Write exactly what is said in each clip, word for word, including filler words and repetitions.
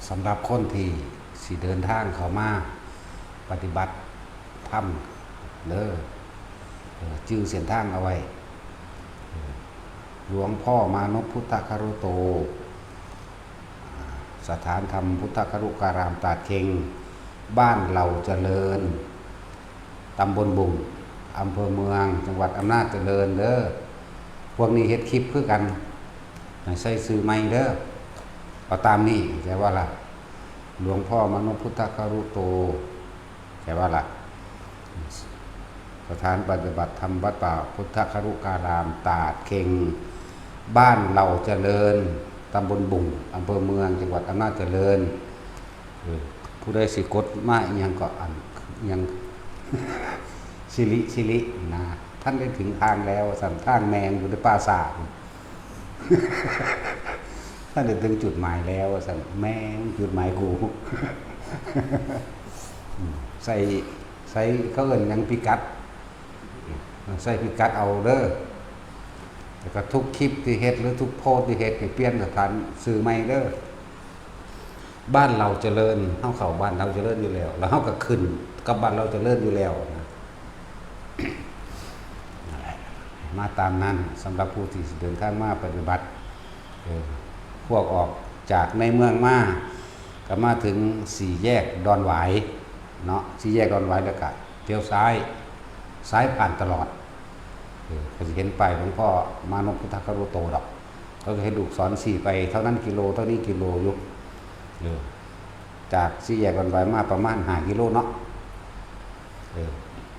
สำหรับคนที่สิเดินทางเข้ามาปฏิบัติธรรมเด้อ เออ จื่อเส้นทางเอาไว้ เออ หลวงพ่อมานพพุทธคารุโต อ่า สถานธรรมพุทธคารุการามตาดเค็ง บ้านเหล่าเจริญ ตำบลบุง อำเภอเมือง จังหวัดอำนาจเจริญเด้อ พวกนี้เฮ็ดคลิปคือกัน ให้ใส่ชื่อใหม่เด้อ เอาตามนี้ ใช่ว่าล่ะ หลวงพ่อมานพพุทธคารุโต ใช่ว่าล่ะ สถานปฏิบัติธรรมวัดป่าพุทธคารุการาม ตาดเค็ง บ้านเหล่าเจริญ ตำบลบุง อำเภอเมือง จังหวัดอำนาจเจริญ เออ ผู้ใดสิกดมาอิหยังก็อัน อิหยัง สิริ สิริ นะ ท่านได้ถึงทางแล้ว สันทางแมงอยู่ในป่าสาท ท่านได้ถึงจุดหมายแล้ว สันแมงจุดหมายกู อืม ใส่ ใส่เขาเอิ้นหยังพิกัด ใส่พิกัดเอาเด้อ แล้วก็ทุกคลิปที่เฮ็ดหรือทุกโพสต์ที่เฮ็ดให้เปลี่ยนสถานชื่อใหม่เด้อ บ้านเหล่าเจริญ เฮาเข้าบ้านเหล่าเจริญอยู่แล้ว แล้วเฮาก็ขึ้นกับบ้านเหล่าเจริญอยู่แล้วนะ นั่นแหละ มาตามนั้น สำหรับผู้ที่เดินทางมาปฏิบัติ เออ พวกออกจากในเมืองมา ก็มาถึงสี่แยกดอนหวายเนาะ สี่แยกดอนหวายแล้วก็เลี้ยวซ้าย ซ้ายผ่านตลอด เออ ก็สิเห็นป้ายหลวงพ่อมานพพุทธคารุโตดอก เขาก็เฮ็ดลูกศรชี้ไป เท่านั้นกิโล เท่านี้กิโลอยู่ เออ จากสี่แยกดอนหวายมาประมาณห้ากิโลเนาะ เออ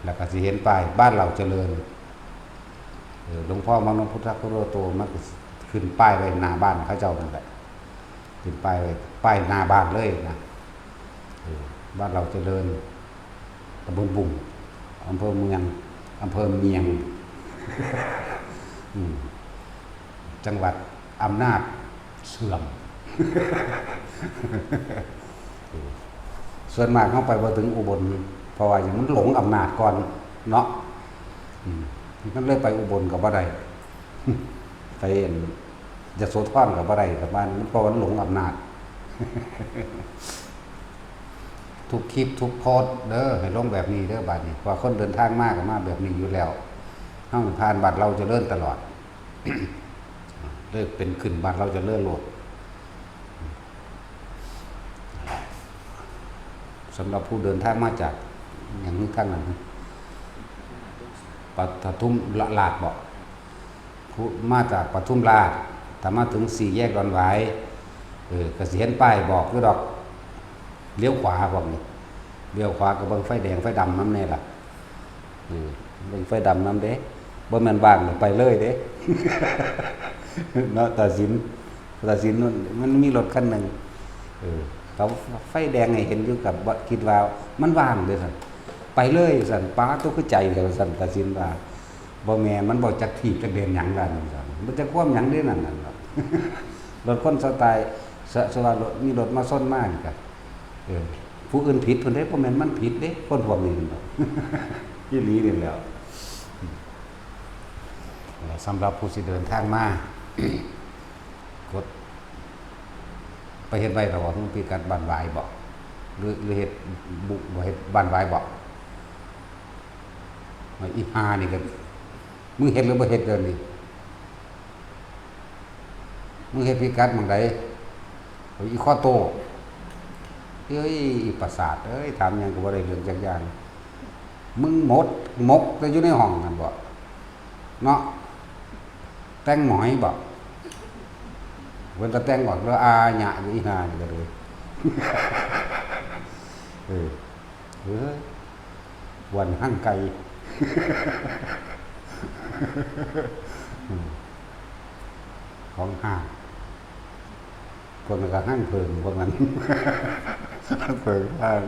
แล้วก็สิเห็นป้ายบ้านเหล่าเจริญ เออ หลวงพ่อมานพพุทธคารุโต มันก็ขึ้นป้ายไว้หน้าบ้านเขาเจ้านั่นแหละ ขึ้นป้ายไว้ ป้ายหน้าบ้านเลยนะ เออ บ้านเหล่าเจริญ ตำบลบุง อำเภอเมือง อำเภอเมียง อืม จังหวัดอำนาจเสื่อม ส่วนมากเฮาไปบ่ถึงอุบล เพราะว่าหยัง มันหลงอำนาจก่อนเนาะ อืม มันเลยไปอุบลก็บ่ได้ ไปอันยโสธรก็บ่ได้ แต่ว่ามัน เพราะมันหลงอำนาจ ทุกคลิปทุกโพสต์เด้อ ให้ลงแบบนี้เด้อ บัดนี้ เพราะว่าคนเดินทางมาก็มาแบบนี้อยู่แล้ว เฮาผ่านบ้านเหล่าเจริญตลอด เลยเป็นขึ้นบ้านเหล่าเจริญโลด สำหรับผู้เดินทางมาจาก อย่างนี้ทางนั้น ปทุมราชบ่ ผู้มาจากปทุมราช ถ้ามาถึงสี่แยกดอนหวาย เออ ก็สิเห็นป้ายบอกอยู่ดอก เลี้ยวขวาพวกนี้ เลี้ยวขวาก็เบิ่งไฟแดงไฟดำนำแน่ล่ะ เออ เบิ่งไฟดำนำเด้ บ่แม่นว่างแล้วไปเลยเด้ เนาะ ตาสิน ตาสินมัน มันมีรถคันหนึ่ง เออ เขาไฟแดงให้เห็นอยู่กับว่า คิดว่ามันว่างเด้ซั่น ไปเลยซั่น ป๊าด โตคือใจแท้ว่าซั่น ตาสินว่า บ่แม่น มันบ่จักถีบจักเด่นหยังล่ะนั่นซั่น มันจะความหยังเด้นั่นนั่นล่ะ รถคนสไตล์ สะ สะว่ารถ มีรถมาชนมานี่ก็ เออ ผู้อื่นผิดเพิ่นเด้ บ่แม่นมันผิดเด้ คนพวกนี้นั่นดอก อีหลีนี่แหล้ว สำหรับผู้สิเดินทางมา กด ไปเฮ็ดไว้แล้วบ่ พิกัดบ้านหวายบ่ หรือ หรือเฮ็ดบุ บ่เฮ็ดบ้านหวายบ่ อีห่านี่ก็ มึงเฮ็ดหรือบ่เฮ็ดเดี๋ยวนี้ มึงเฮ็ดพิกัดหม่องใด อีข้อโต เอ้ย อีประสาทเอ้ย ถามหยังก็บ่ได้เรื่องจักอย่าง มึงหมด หมกแต่อยู่ในห้องนั่นบ่ เนาะ แต่งหมอยบ่ เพิ่นก็แต่งออกแล้ว อาหยะอยู่อีห่านี่ก็เลย เออ เออ วันหั่งไก่ อืม ของห้าง พวกนั้นก็หั่งเผิง พวกนั้น หั่งเผิงห้าง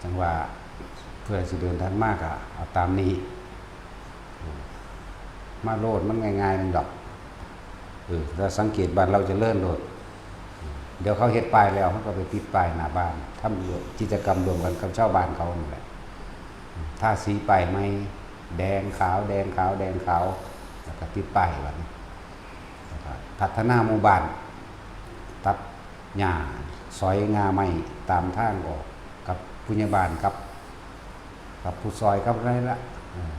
จังว่าเพื่อสิเดินทางมาก็เอาตามนี้ มาโลดมันง่ายๆนึงดอก เออ ถ้าสังเกตบ้านเหล่าเจริญโลด เดี๋ยวเขาเฮ็ดป้ายแล้ว เขาก็ไปติดป้ายหน้าบ้าน ทำกิจกรรมร่วมกันกับชาวบ้านเขานั่นแหละ ทาสีป้ายใหม่ แดงขาว แดงขาว แดงขาว แล้วก็ติดป้ายบัดนี้ พัฒนาหมู่บ้าน ตัดหญ้า สอยง่าไม้ตามทางออก กับผู้ใหญ่บ้าน กับ กับผู้ซอย กับอะไรละ เออ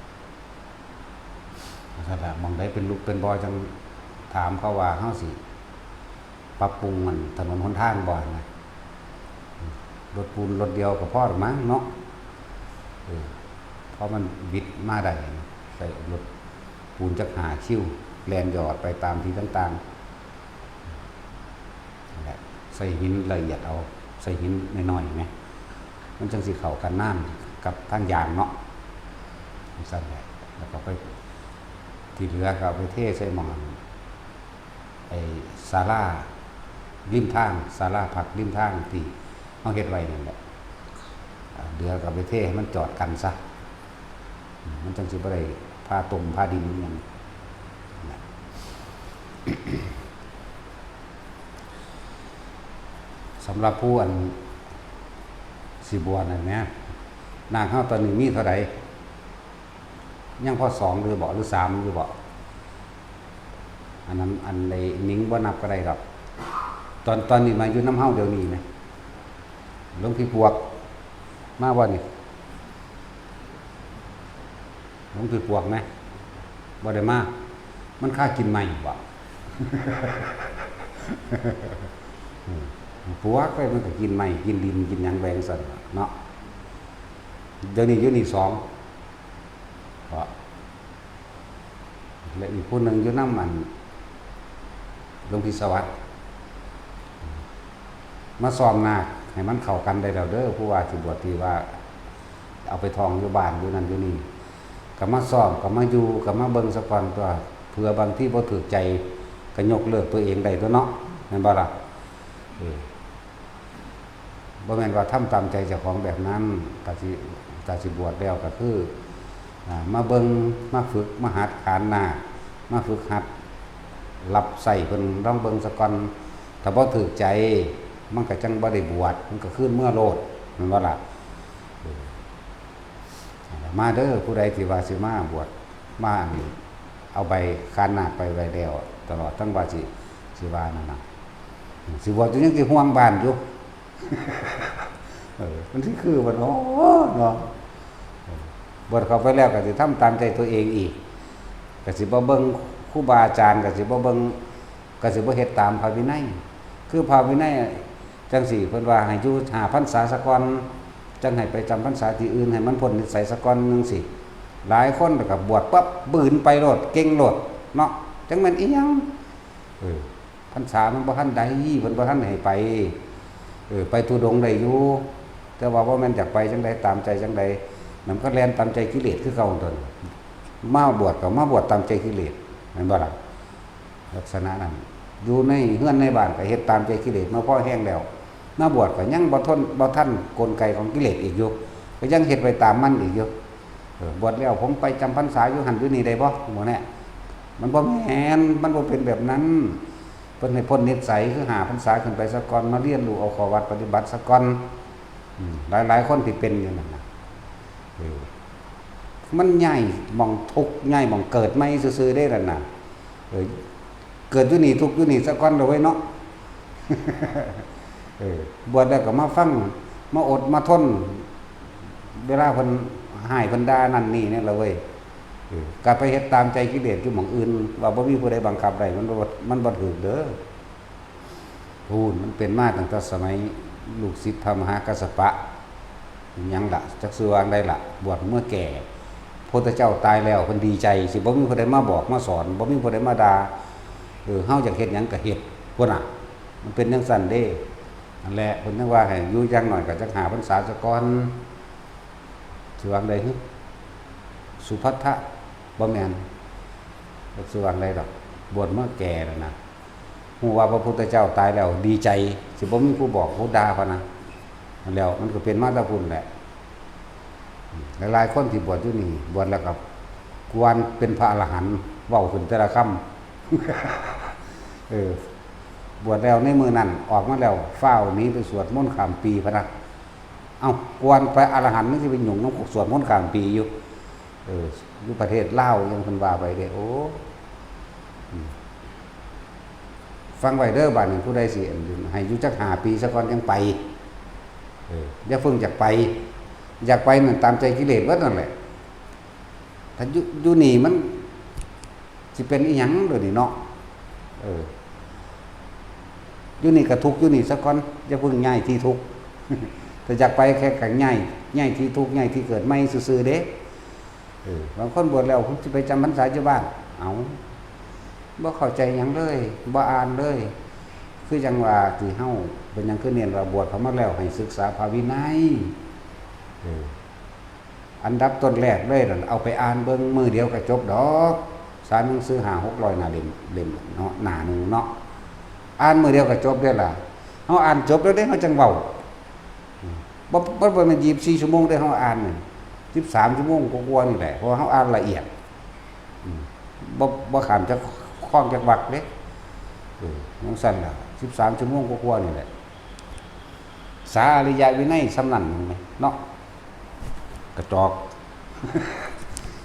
นั่นแหละ หม่องใดเป็นหลุมเป็นบ่อ จั่งถามเขาว่า เฮาสิปรับปรุงมันถนนหนทางบ่นะ รถปูนรถเดียวก็พอละมั้งเนาะ เออ เพราะมันวิดมาได้นะ ใส่รถปูนจักห้าคิว แล่นหยอดไปตามที่ต่างๆ นั่นแหละ ใส่หินละเอียดเอา ใส่หินน้อยๆ ไหม มันจั่งสิเข้ากันน้ำกับทางยางเนาะ จั่งซั้นแหละ แล้วก็ไป ที่เหลือก็เอาไปเทใส่หม่อง ไอ้ศาลาริมทาง ศาลาพักริมทางที่เฮาเฮ็ดไว้นั่นแหละ อ่า เหลือก็เอาไปเทให้มันจอดกันซะ อืม มันจั่งสิบ่ได้พาตมพาดินอิหยังนะ สำหรับผู้อันสิบวชนั่นแหม นาคเฮาตอนนี้มีเท่าใด ยังพอสองอยู่บ่ หรือสามอยู่บ่ อันนั้น อันใดหนิงบ่นับก็ได้ดอก ตอน ตอนนี้มาอยู่นำเฮาเดี๋ยวนี้ไหม หลวงพี่ปวก มาบ่นี่ หลวงพี่ปวกไหม บ่ได้มา มันคากินไม้บ่ อืม ปวกไปมันก็กินไม้ กินดิน กินหยังไปจั่งซั้นเนาะ เดี๋ยวนี้อยู่นี่สอง เพราะ และอีกผู้หนึ่งอยู่นำอันหลวงพี่สวัสดิ์ มาซ้อมนาคให้มันเข้ากันได้แล้วเด้อ ผู้ว่าสิบวชที่ว่าเอาไปท่องอยู่บ้านอยู่นั่นอยู่นี่ ก็มาซ้อม ก็มาอยู่ ก็มาเบิ่งซะก่อนตัว เผื่อบางทีบ่ถูกใจ ก็ยกเลิกตัวเองได้ตัวเนาะ แม่นบ่ล่ะ เออ บ่แม่นว่าทำตามใจเจ้าของแบบนั้น ก็สิ ก็สิบวชแล้วก็คือ อ่า มาเบิ่ง มาฝึก มาหัดขานนาค มาฝึกหัด รับใช้เพิ่นลองเบิ่งซะก่อน ถ้าบ่ถูกใจ มันก็จั่งบ่ได้บวช มันก็คืนเมือโลด แม่นบ่ล่ะ เออ มาเด้อ ผู้ใดที่ว่าสิมาบวช มาอันนี้ เอาใบขานนาคไปไว้แล้ว ตลอดทั้งว่าสิ สิว่านั่นน่ะ สิบวชอยู่ยังสิห่วงบ้านอยู่ เออ มันสิคือบ่เนาะ เนาะ เออ บวชเข้าไปแล้วก็สิทำตามใจตัวเองอีก ก็สิบ่เบิ่งครูบาอาจารย์ ก็สิบ่เบิ่ง ก็สิบ่เฮ็ดตามพระวินัย คือพระวินัยจั่งซี้ เพิ่นว่าให้อยู่ห้าพรรษาซะก่อน จั่งให้ไปจำพรรษาที่อื่น ให้มันพ้นนิสัยซะก่อนจั่งซี้ หลายคนก็บวชปั๊บ บืนไปโลด เก่งโลด เนาะ จั่งแม่นอิหยัง เออ พรรษามันบ่ทันได้ เพิ่นบ่ทันให้ไป เออ ไปธุดงค์ได้อยู่ แต่ว่าบ่แม่นอยากไปจั่งใด ตามใจจั่งใด นั่นก็แล่นตามใจกิเลสคือเก่าตั๊ว มาบวชก็มาบวชตามใจกิเลส แม่นบ่ล่ะ ลักษณะนั้น อยู่ในเฮือนในบ้านก็เฮ็ดตามใจกิเลสมาพอแฮงแล้ว มาบวชก็ยังบ่ทน บ่ทันกลไกของกิเลสอีกอยู่ ก็ยังเฮ็ดไปตามมันอีกอยู่ เออ บวชแล้วผมไปจำพรรษาอยู่หั่นอยู่นี่ได้บ่ หมู่แน่ มันบ่แม่น มันบ่เป็นแบบนั้น เพิ่นให้พ้นนิสัยคือห้าพรรษาขึ้นไปซะก่อน มาเรียนรู้เอาข้อวัดปฏิบัติซะก่อน อืม หลายๆ คนที่เป็นอยู่นั่นน่ะ เออ มันย้ายหม่องทุกข์ ย้ายหม่องเกิดใหม่ซื่อๆ เด้นั่นน่ะ เออ เกิดอยู่นี่ทุกข์อยู่นี่ซะก่อนเด้อเว้ยเนาะ เออ บวชแล้วก็มาฟัง มาอดมาทน เวลาเพิ่นฮ้ายเพิ่นด่านั่นนี่เนี่ยละเว้ย เออ ก็ไปเฮ็ดตามใจกิเลสอยู่หม่องอื่น ว่าบ่มีผู้ใดบังคับได้ มันบ่ มันบ่ถูกเด้อ พู้น มันเป็นมาตั้งแต่สมัยลูกศิษย์พระมหากัสสปะ หยังล่ะ จักสิว่าจั่งใดล่ะ บวชเมือแก่ พระพุทธเจ้าตายแล้ว เพิ่นดีใจ สิบ่มีผู้ใดมาบอกมาสอน บ่มีผู้ใดมาด่า เออ เฮาอยากเฮ็ดหยังก็เฮ็ด พู้นน่ะ มันเป็นจั่งซั้นเด้ นั่นแหละ เพิ่นจั่งว่าให้อยู่อย่างน้อยก็จักห้าพรรษาซะก่อน สิว่าจั่งใดหึ สุภัททะ บ่แม่น จักสิว่าจั่งใดดอก บวชเมือแก่นั่นน่ะ ฮู้ว่าพระพุทธเจ้าตายแล้วดีใจ สิบ่มีผู้บอกผู้ด่าพะนะ แล้วมันก็เป็นมาแต่พู้นแหละ หลายๆ คนที่บวชอยู่นี่ บวชแล้วก็กวนเป็นพระอรหันต์ เว้าขึ้นแต่ละคำ เออ บวชแล้วในมื้อนั้น ออกมาแล้ว ฟ้าวหนีไปสวดมนต์ข้ามปีพะนะ เอ้า กวนพระอรหันต์มันสิไปหยุ่งนำสวดมนต์ข้ามปีอยู่ เออ อยู่ประเทศลาวยังเพิ่นว่าไปเด้ โอ้ อืม ฟังไว้เด้อ บาดนี้ผู้ใดสิให้อยู่จักห้าปีซะก่อนจั่งไป เออ อย่าเพิ่งอยากไป อยากไปนั่นตามใจกิเลสเบิดนั่นแหละ ถ้าอยู่ อยู่นี่มันสิเป็นอีหยังเดี๋ยวนี้เนาะ เออ อยู่นี่ก็ทุกข์อยู่นี่ซะก่อน อย่าเพิ่งย้ายที่ทุกข์ ถ้าอยากไปแค่ก็ย้าย ย้ายที่ทุกข์ ย้ายที่เกิดใหม่ซื่อๆเด้ เออ บางคนบวชแล้ว ผมสิไปจำพรรษาอยู่บ้าน เอ้า บ่เข้าใจหยังเลย บ่อ่านเลย คือจั่งว่าที่เฮาเป็นหยังคือเน้นว่าบวชเข้ามาแล้วให้ศึกษาพระวินัย เออ อันดับต้นแรกเลยนั่น เอาไปอ่านเบิ่งมื้อเดียวก็จบดอก สารหนังสือห้าหกร้อยหน้าเล่ม เล่มเนาะ หน้าหนึ่งเนาะ อ่านมื้อเดียวก็จบเด้ล่ะ เฮาอ่านจบแล้วเด้ เฮาจั่งเว้า อืม บ่ บ่ บ่แม่นยี่สิบสี่ชั่วโมงเด้ เฮาอ่านนี่ สิบสามชั่วโมงกว่าๆนี่แหละ เพราะว่าเฮาอ่านละเอียด อืม บ่ บ่ข้ามจักข้องจักวรรคเด้ เออ จั่งซั้นล่ะ สิบสามชั่วโมงกว่าๆนี่แหละ สาอริยวินัยส่ำนั้นแหมเนาะ กระจอก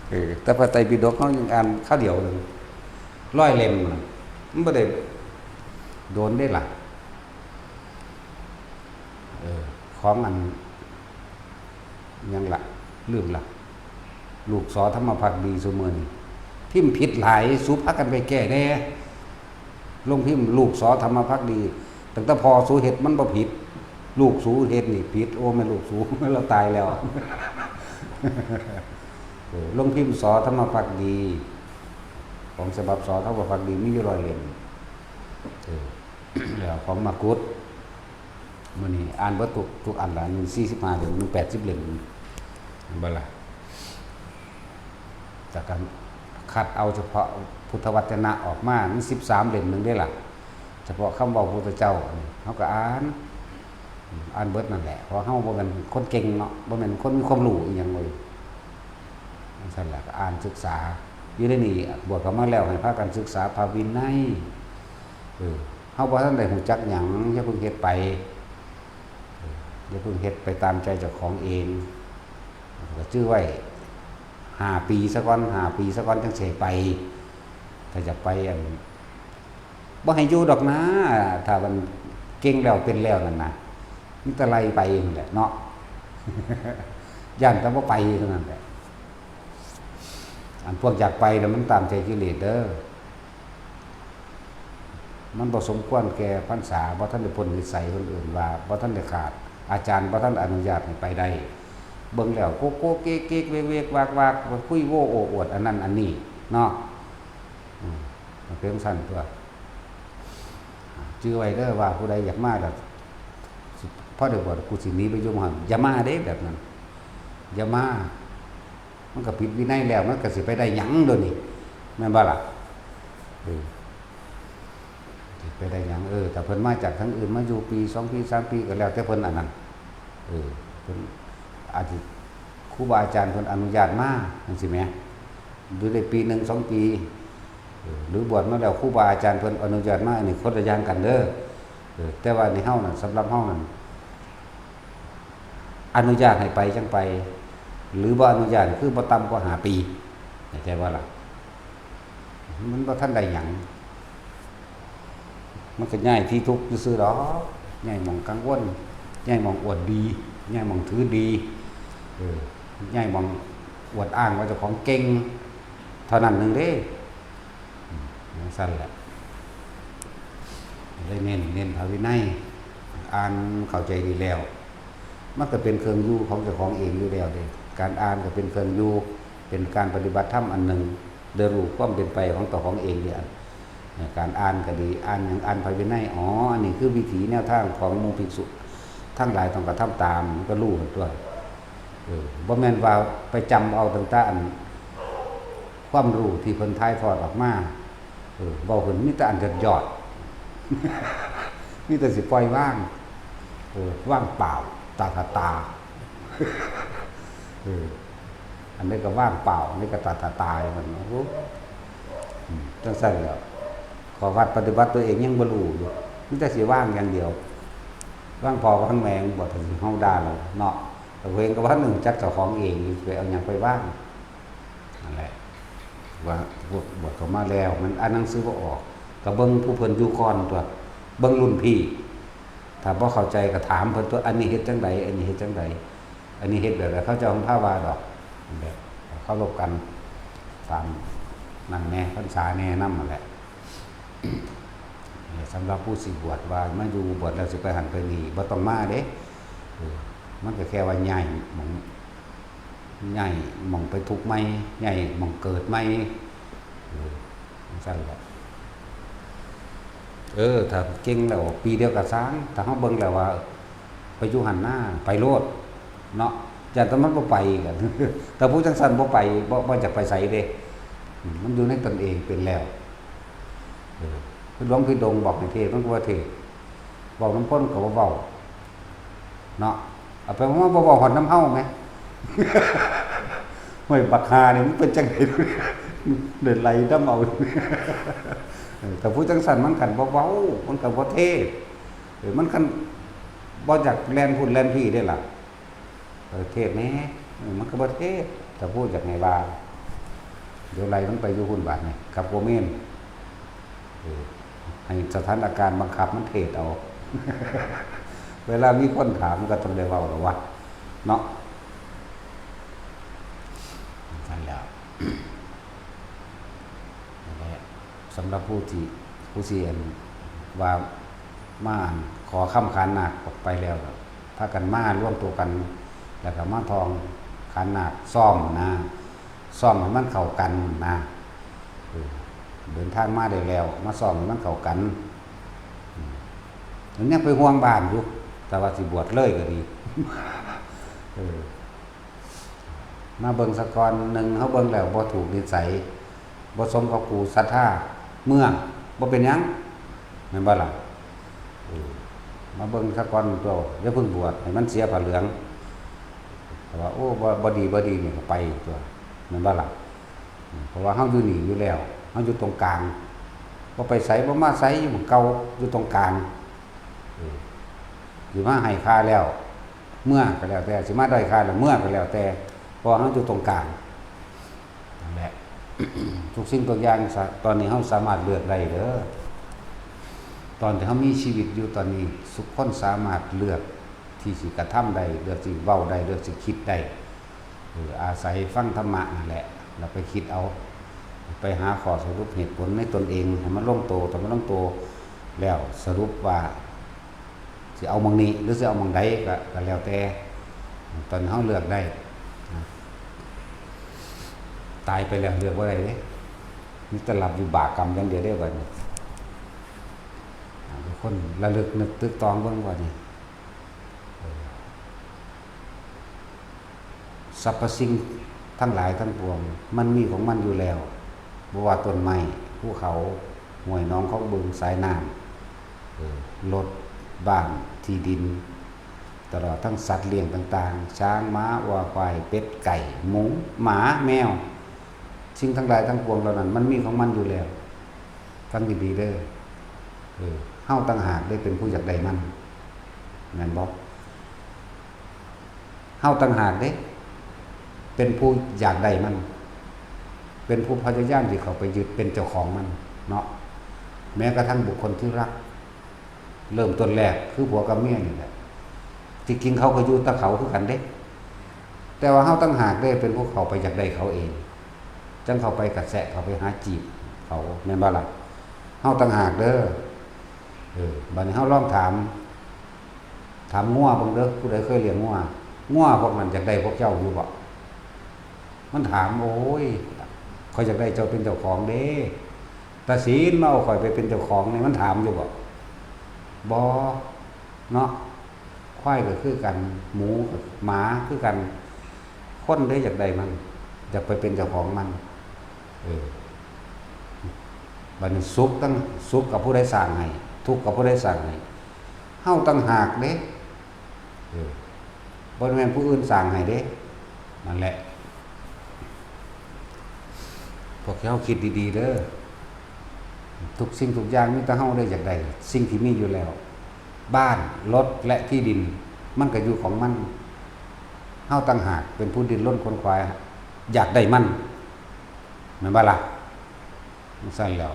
เออ แต่พระไตรปิฎกเฮายังอ่านคราวเดียวหนึ่ง ร้อยเล่มน่ะ มันบ่ได้โดนเด้ล่ะ เออ ของอัน หยังละ ลืมละ ลูกสอธรรมภักดีซุมื้อนี้ พิมพ์ผิดหลาย สูพากันไปแก้แหน่ ลงพิมพ์ลูกสอธรรมภักดี ตั้งแต่พ่อสูเฮ็ดมันบ่ผิด ลูกสูเฮ็ดนี่ผิด โอ้ แม่นลูกสู ลาวตายแล้ว เออ ลงพิมพ์สอธรรมภักดี ของฉบับสอธรรมภักดีมีอยู่ร้อยเล่ม เออ แล้วของมากุฏ มื้อนี้อ่านเบิดทุก ทุกอันละ หนึ่งสี่สิบห้าเล่ม หนึ่งแปดสิบเล่ม แม่นบ่ล่ะ จากการคัดเอาเฉพาะพุทธวจนะออกมา มันสิบสามเล่มหนึ่งเด้ล่ะ เฉพาะคำเว้าพุทธเจ้านี่ เฮาก็อ่าน อ่านเบิดนั่นแหละ เพราะเฮาบ่แม่นคนเก่งเนาะ บ่แม่นคนมีความรู้อีหยังเลย จั่งซั้นล่ะ ก็อ่านศึกษา อยู่ในนี้ บวชเข้ามาแล้ว ให้พากันศึกษาพระวินัย เออ เฮาบ่ทันได้รู้จักหยัง อย่าเพิ่งเฮ็ดไป เออ อย่าเพิ่งเฮ็ดไปตามใจเจ้าของเอง ก็จื้อไว้ ห้าปีซะก่อน ห้าปีซะก่อน จั่งสิไป ถ้าอยากไป อัน บ่ให้อยู่ดอกนะ ถ้ามันเก่งแล้วเป็นแล้วนั่นนะ มีแต่ไล่ไปนั่นแหละเนาะ ย้านแต่บ่ไปเท่านั้นแหละ อันพวกอยากไปน่ะมันตามใจกิเลสเด้อ มันบ่สมควรแก่พรรษา บ่ทันได้พ้นวิสัย เพิ่นเอิ้นว่าบ่ทันได้ขาด อาจารย์บ่ทันอนุญาตให้ไปได้ เบิ่งแล้วโกโก้เก๊กๆ เวกๆ วากๆ คุยโว้โอ้อวดอันนั้นอันนี้เนาะ อืม มันเป็นจั่งซั้นตั๊ว จื่อไว้เด้อว่าผู้ใดอยากมาแล้ว พอได้บวชกูสิหนีไปอยู่หม้องหั้น อย่ามาเด้แบบนั้น อย่ามา มันก็ผิดวินัยแล้ว มันก็สิไปได้หยังเดี๋ยวนี้ แม่นบ่ล่ะ เออ สิไปได้หยัง เออ ถ้าเพิ่นมาจากทางอื่น มาอยู่ปี สองปี สามปี ก็แล้วแต่เพิ่นอันนั้น เออ เพิ่นอาจสิ ครูบาอาจารย์เพิ่นอนุญาตมา จั่งซี้แหม อยู่ได้ปีหนึ่ง สองปี เออ หรือบวชมาแล้ว ครูบาอาจารย์เพิ่นอนุญาตมา อันนี้คนละอย่างกันเด้อ เออ แต่ว่าในเฮานั่น สำหรับเฮานั่น อนุญาตให้ไปจั่งไป หรือบ่อนุญาตคือบ่ต่ำกว่าห้าปี เข้าใจบ่ล่ะ มันบ่ทันได้หยัง มันก็ย้ายที่ทุกข์ซื่อๆดอก ย้ายหม่องกังวล ย้ายหม่องอวดดี ย้ายหม่องถือดี เออ ย้ายหม่องอวดอ้างว่าเจ้าของเก่ง เท่านั้นหนึ่งเด้ อืม จั่งซั้นแหละ เลยเน้น เน้นพระวินัย อ่านเข้าใจดีแล้ว มันก็เป็นเครื่องอยู่ของเจ้าของเองอยู่แล้วเด้ การอ่านก็เป็นเครื่องอยู่ เป็นการปฏิบัติธรรมอันหนึ่ง ได้รู้ความเป็นไปของเจ้าของเองเด้ เอ่อ การอ่านก็ดี อ่านหยัง อ่านพระวินัย อ๋อ อันนี้คือวิถีแนวทางของหมู่ภิกษุทั้งหลายต้องกระทำตาม มันก็รู้ตั๊ว เออ บ่แม่นว่าไปจำเอาตั้งแต่อัน ความรู้ที่เพิ่นถ่ายทอดออกมา เออ เว้าเพิ่นมีแต่อันยอดๆ มีแต่สิปล่อยวาง เออ ว่างเปล่า ตาตาตา เออ อันนี้ก็ว่างเปล่า อันนี้ก็ตาตาตา มัน โอ้โห อืม จั่งซั้นแหล้ว ข้อวัดปฏิบัติตัวเองยังบ่รู้อยู่ มีแต่สิว่างอย่างเดียว ว่างพ่อว่างแม่บ่ ถ้าสิเฮาด่าแล้วเนาะ แต่เพิ่นก็ว่าหนึ่งจักเจ้าของเองอยู่ ไปเอาหยังไปว่าง นั่นแหละ ว่าพวกบวชเข้ามาแล้ว มันอ่านหนังสือบ่ออก ก็เบิ่งผู้เพิ่นอยู่ก่อนตั๊ว เบิ่งรุ่นพี่ ถ้าบ่เข้าใจก็ถามเพิ่นตั๊ว อันนี้เฮ็ดจั่งใด อันนี้เฮ็ดจั่งใด อันนี้เฮ็ดแบบใด เขาเจ้าของพาว่าดอก แบบเคารพกัน ตามนั่นแหน่ พรรษาแหน่นำนั่นแหละ สำหรับผู้สิบวชว่ามาอยู่บวชแล้วสิไปหั้นไปนี่ บ่ต้องมาเด้ เออ มันก็แค่ว่าย้ายหม่อง ย้ายหม่องไปทุกข์ใหม่ ย้ายหม่องเกิดใหม่ เออ จั่งซั้นแหละ เออ ถ้าเก่งแล้วปีเดียวก็ซ่าง ถ้าเฮาเบิ่งแล้วว่า ไปอยู่หั้นนา ไปโลด เนาะ ย้านแต่มันบ่ไปกัน แต่ผู้จั่งซั้นบ่ไป บ่ บ่อยากไปไสเด้ อืม มันอยู่ในตนเองเป็นแล้ว เออ คือหลวงพี่ดงบอกให้เทศน์ มันก็บ่เทศน์ เว้านำคนก็บ่เว้า เนาะ เอาไปเว้ามาบ่เว้าฮอดนำเฮาแหม ห้วยบักห่านี่มันเป็นจั่งใด ได้ไล่นำเอา เออ แต่ผู้จั่งซั้นมันคันบ่เว้า มันก็บ่เทศน์ เออ มันคันบ่อยากแล่นพุ้นแล่นพี้เด้ล่ะ เออ เทศน์แหน่ เออ มันก็บ่เทศน์ ถ้าผู้อยากให้ว่า เดี๋ยวไล่มันไปอยู่พุ้นบาดนี้ กับโกเมน เออ ให้สถานการณ์บังคับมันเทศน์เอา เวลามีคนถามมันก็ต้องได้เว้าแล้ววะ เนาะ นั่นแหละ นั่นแหละ สำหรับผู้ที่ ผู้ที่อันว่ามาอันขอคำขันหมากออกไปแล้ว พากันมารวมตัวกัน แล้วก็มาท่องขันหมาก ซ้อมนะ ซ้อมให้มันเข้ากันนะ เออ เดินทางมาได้แล้ว มาซ้อมให้มันเข้ากัน อืม มันยังไปห่วงบ้านอยู่ แต่ว่าสิบวชเลยก็ดี เออ มาเบิ่งซะก่อน หนึ่ง เฮาเบิ่งแล้วบ่ถูกนิสัย บ่สมกับครูศรัทธา เมือง บ่เป็นหยัง แม่นบ่ล่ะ เออ มาเบิ่งซะก่อนตั๊ว อย่าเพิ่งบวช ให้มันเสียผ้าเหลือง แต่ว่า โอ้ บ่ บ่ดี บ่ดี นี่ก็ไปตั๊ว แม่นบ่ล่ะ อืม เพราะว่าเฮาอยู่นี่อยู่แล้ว เฮาอยู่ตรงกลาง บ่ไปไส บ่มาไส อยู่หม่องเก่า อยู่ตรงกลาง เออ สิมาให้ค่าแล้ว เมือก็แล้วแต่ สิมาด้อยค่าแล้ว เมือก็แล้วแต่ เพราะว่าเฮาอยู่ตรงกลาง นั่นแหละ ทุกสิ่งทุกอย่างสะ ตอนนี้เฮาสามารถเลือกได้เด้อ ตอนที่เฮามีชีวิตอยู่ตอนนี้ ทุกคนสามารถเลือกที่สิกระทำได้ เลือกสิเว้าได้ เลือกสิคิดได้ เออ อาศัยฟังธรรมะนั่นแหละ แล้วไปคิดเอา ไปหาข้อสรุปเหตุผลในตนเอง ให้มันลงโต ถ้ามันลงโตแล้วสรุปว่า สิเอาหม่องนี้ หรือสิเอาหม่องใดก็ ก็แล้วแต่ ตอนนี้เฮาเลือกได้นะ ตายไปแล้วเลือกบ่ได้เด้ มีแต่รับวิบากกรรมอย่างเดียวเด้บัดนี้ อ่า ทุกคนระลึกนึกตึกตองเบิ่งบัดนี้ เออ สรรพสิ่งทั้งหลายทั้งปวง มันมีของมันอยู่แล้ว บ่ว่าต้นไม้ ภูเขา ห้วยหนอง คลองบึง สายน้ำ เออ รถ บ้าน ที่ดิน ตลอดทั้งสัตว์เลี้ยงต่างๆ ช้าง ม้า วัว ควาย เป็ด ไก่ หมู หมา แมว สิ่งทั้งหลายทั้งปวงเหล่านั้น มันมีของมันอยู่แล้ว ฟังดีๆ เด้อ เออ เฮาต่างหากเด้เป็นผู้อยากได้มัน แม่นบ่ เฮาต่างหากเด้ เป็นผู้อยากได้มัน เป็นผู้พยายามที่เข้าไปยึดเป็นเจ้าของมัน เนาะ แม้กระทั่งบุคคลที่รัก เริ่มต้นแรกคือผัวกับเมียนี่แหละ ที่จริงเขาก็อยู่แต่เขาคือกันเด้ แต่ว่าเฮาต่างหากเด้เป็นผู้เข้าไปอยากได้เขาเอง จั่งเข้าไปกระแสะ เข้าไปหาจีบเขา แม่นบ่ล่ะ เฮาต่างหากเด้อ เออ บัดนี้เฮาลองถาม ถามงัวเบิ่งเด้อ ผู้ใดเคยเลี้ยงงัว งัวพวกนั้นอยากได้พวกเจ้าอยู่บ่ มันถาม โอ้ย ข้อยอยากได้เจ้าเป็นเจ้าของเด้ ตาศีลมาเอาข้อยไปเป็นเจ้าของนี่ มันถามอยู่บ่ บ่ เนาะ ควายก็คือกัน หมูก็ หมาคือกัน คนเด้อยากได้มัน อยากไปเป็นเจ้าของมัน เออ บัดนี้สุขทั้ง สุขกับผู้ใดสร้างให้ ทุกข์กับผู้ใดสร้างให้ เฮาต่างหากเด้ เออ บ่แม่นผู้อื่นสร้างให้เด้ นั่นแหละ พวกเฮาคิดดีๆ เด้อ ทุกสิ่งทุกอย่างมีแต่เฮาได้อยากได้ สิ่งที่มีอยู่แล้ว บ้าน รถ และที่ดิน มันก็อยู่ของมัน เฮาต่างหากเป็นผู้ดิ้นรนขวนขวาย อยากได้มัน แม่นบ่ล่ะ? จั่งซั้นแหล้ว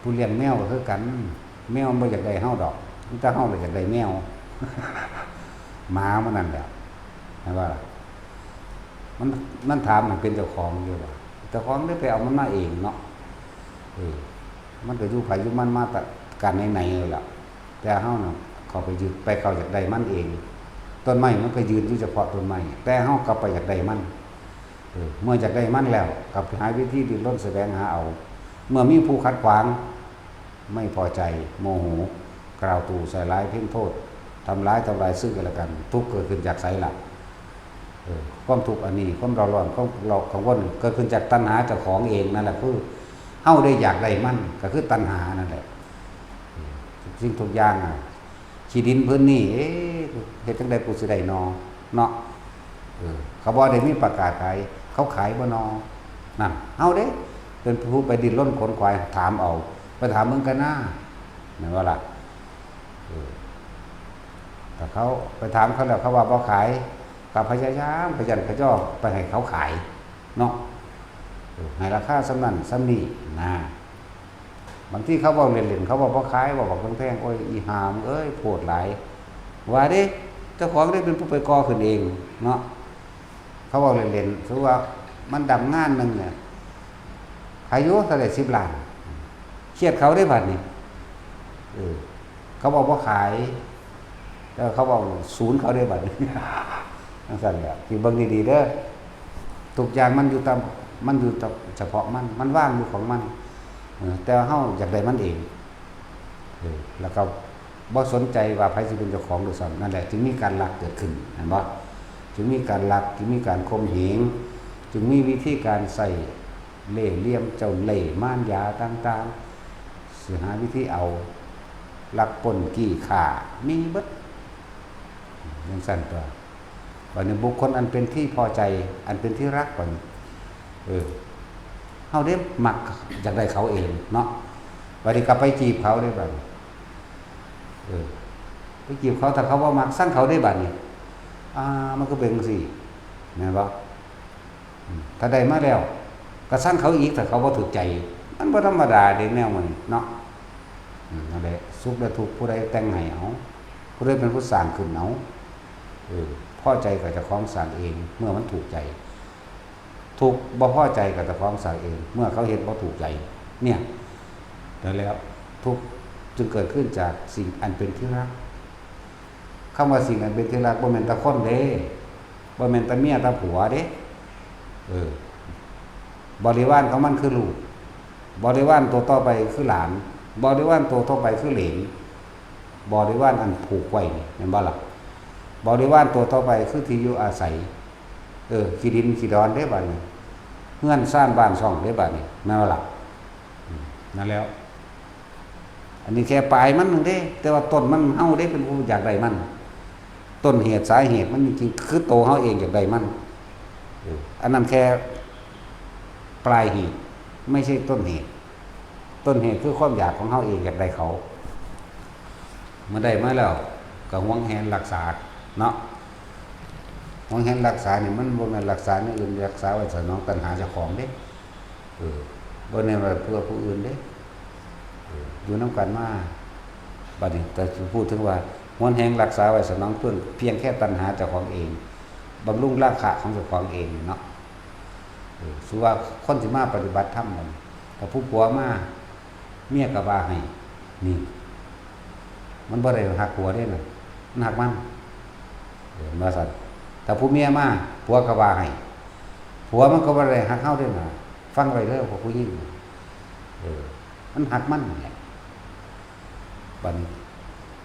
ผู้เลี้ยงแมวก็คือกัน แมวมันบ่อยากได้เฮาดอก มีแต่เฮาแหละอยากได้แมว หมามันนั่นแหละ เห็นบ่ล่ะ มัน มันถามให้เป็นเจ้าของอยู่ว่า เจ้าของได้ไปเอามันมาเองเนาะ เออ มันก็อยู่ไผอยู่มันมาแต่กันไหนๆแล้วล่ะ แต่เฮาน่ะเข้าไปยึด ไปเข้าอยากได้มันเอง ต้นไม้มันก็ยืนอยู่เฉพาะต้นไม้ แต่เฮากลับไปอยากได้มัน เออ เมื่ออยากได้มันแล้ว กลับไปหาวิธีดิ้นรนแสวงหาเอา เมื่อมีผู้ขัดขวาง ไม่พอใจ โมโห กล่าวตู่ใส่ร้ายเพ่งโทษ ทำร้ายทำลายซึ่งกันและกัน ทุกข์เกิดขึ้นจากไสล่ะ เออ ความทุกข์อันนี้ ความเร่าร้อน ความเรากังวล เกิดขึ้นจากตัณหาเจ้าของเองนั่นแหละ คือเฮาได้อยากได้มัน ก็คือตัณหานั่นแหละ เออ ทุกสิ่งทุกอย่างอะ ขี้ดินพื้นนี่ เอ๊ะ เฮ็ดจั่งใดกูสิได้นอ เนาะ เออ เขาบ่ได้มีประกาศขาย เขาขายบ่นอ นั่น เฮาเด้ เป็นผู้ไปดิ้นรนขนขวาย ถามเอา ไปถามเบิ่งกะนา แม่นบ่ล่ะ เออ ถ้าเขาไปถามเขาแล้ว เขาว่าบ่ขาย ก็พยายามขยันขย่อไปให้เขาขาย เนาะ เออ ให้ราคาส่ำนั้นส่ำนี้นะ บางทีเขาเว้าเล่นๆ เขาเว้าบ่ขาย เว้าบักแพงๆ โอ้ย อีห่ามึงเอ้ย โพดหลาย ว่าเด้ เจ้าของได้เป็นผู้ไปก่อขึ้นเองเนาะ เขาเว้าเล่นๆ สมมุติว่ามันดำงานหนึ่งเนี่ย ขายอยู่เท่าใด สิบล้าน เครียดเขาได้บัดนี้ เออ เขาบอกว่าขาย แต่เขาบอกศูนย์เขาได้บัดนี้ จั่งซั่นแหละ คิดเบิ่งดีๆ เด้อ ทุกอย่างมันอยู่ตาม มันอยู่ตามเฉพาะมัน มันว่างอยู่ของมัน เออ แต่เฮาอยากได้มันเอง เออ แล้วก็บ่สนใจว่าไผสิเป็นเจ้าของด้วยซ้ำ นั่นแหละ จึงมีการลักเกิดขึ้น เห็นบ่ จึงมีการลัก จึงมีการข่มเหง จึงมีวิธีการใช้เล่ห์เหลี่ยมเจ้าเล่ห์มารยาต่างๆ สิหาวิธีเอา ลักปล้นจี้ฆ่า มีเบิด จั่งซั่นตั๊ว บัดนี้บุคคลอันเป็นที่พอใจ อันเป็นที่รัก บัดนี้ เออ เฮาเด้มักอยากได้เขาเองเนาะ บัดนี้ก็ไปจีบเขาเด้บัดนี้ เออ ไปจีบเขา ถ้าเขาบ่มัก ซังเขาเด้บัดนี้ อ่า มันก็เป็นจั่งซี้ แม่นบ่ อืม ถ้าได้มาแล้ว ก็ซังเขาอีก ถ้าเขาบ่ถูกใจ มันบ่ธรรมดาเด้แนวมันเนาะ อืม นั่นแหละ สุขและทุกข์ผู้ใดแต่งให้เอา ผู้ใดเป็นผู้สร้างขึ้นเอา เออ พอใจก็เจ้าของสร้างเอง เมื่อมันถูกใจ ทุกข์บ่พอใจก็เจ้าของสร้างเอง เมื่อเขาเฮ็ดบ่ถูกใจ เนี่ย นั่นแหละ ทุกข์จึงเกิดขึ้นจากสิ่งอันเป็นที่รัก คำว่าสิ่งอันเป็นที่รักบ่แม่นแต่คนเด้ บ่แม่นแต่เมียแต่ผัวเด้ เออ บริวารของมันคือลูก บริวารตัวต่อไปคือหลาน บริวารตัวต่อไปคือเหลน บริวารอันผูกไว้นี่ แม่นบ่ล่ะ บริวารตัวต่อไปคือที่อยู่อาศัย เออ ขี้ดินขี้ดอนเด้บัดนี้ เฮือนซานบ้านช่องเด้บัดนี้ แม่นบ่ล่ะ อืม นั่นแล้ว อันนี้แค่ปลายมันหนึ่งเด้ แต่ว่าต้นมันเฮาเด้เป็นผู้อยากได้มัน ต้นเหตุสาเหตุมันจริงๆ คือตัวเฮาเองอยากได้มัน เออ อันนั้นแค่ปลายเหตุ ไม่ใช่ต้นเหตุ ต้นเหตุคือความอยากของเฮาเองอยากได้เขา เมื่อได้มาแล้วก็หวงแหนรักษาเนาะ หวงแหนรักษานี่มันบ่แม่นรักษาแนวอื่น รักษาไว้สนองตัณหาเจ้าของเด้ เออ บ่แม่นว่าเพื่อผู้อื่นเด้ เออ อยู่นำกันมา บัดนี้แต่พูดถึงว่าหวงแหนรักษาไว้สนองเพียง เพียงแค่ตัณหาเจ้าของเอง บำรุงราคะของเจ้าของเองเนาะ เออ สมมุติว่าคนสิมาปฏิบัติธรรมบัดนี้ ถ้าผู้ผัวมา เมียก็ว่าให้ นี่ มันบ่ได้ฮักผัวเด้นั่น มันฮักมัน เออ ว่าซั่น ถ้าผู้เมียมา ผัวก็ว่าให้ ผัวมันก็บ่ได้ฮักเฮาเด้น่ะ ฟังไว้เด้อพวกผู้หญิง เออ มันฮักมันนั่นแหละ บัดนี้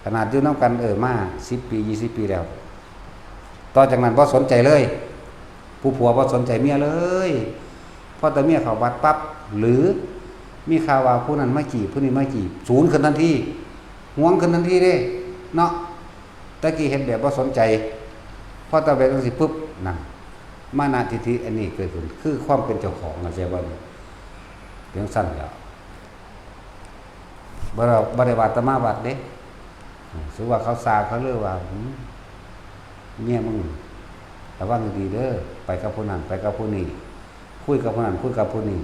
ขนาดอยู่นำกัน เออ มาสิบปี ยี่สิบปีแล้ว ต่อจากนั้นบ่สนใจเลย ผู้ผัวบ่สนใจเมียเลย พอแต่เมียเข้าวัดปั๊บ หรือมีข่าวว่าผู้นั้นมาจีบ ผู้นี้มาจีบ สูนขึ้นทันที หวงขึ้นทันทีเด้ เนาะ แต่กี้เฮ็ดแบบบ่สนใจ พอแต่แบบจั่งซี้ปุ๊บ นั่น มานะทิฏฐิอันนี้เกิดขึ้น คือความเป็นเจ้าของ เข้าใจบ่นี่ เป็นจั่งซั่นแหล้ว บ่ได้ บ่ได้ว่าแต่มาวัดเด้ อืม สมมุติว่าเขาซาเขาเลยว่า อืม เมียมึง ระวังดีๆ เด้อ ไปกับผู้นั้น ไปกับผู้นี้ คุยกับผู้นั้น คุยกับผู้นี้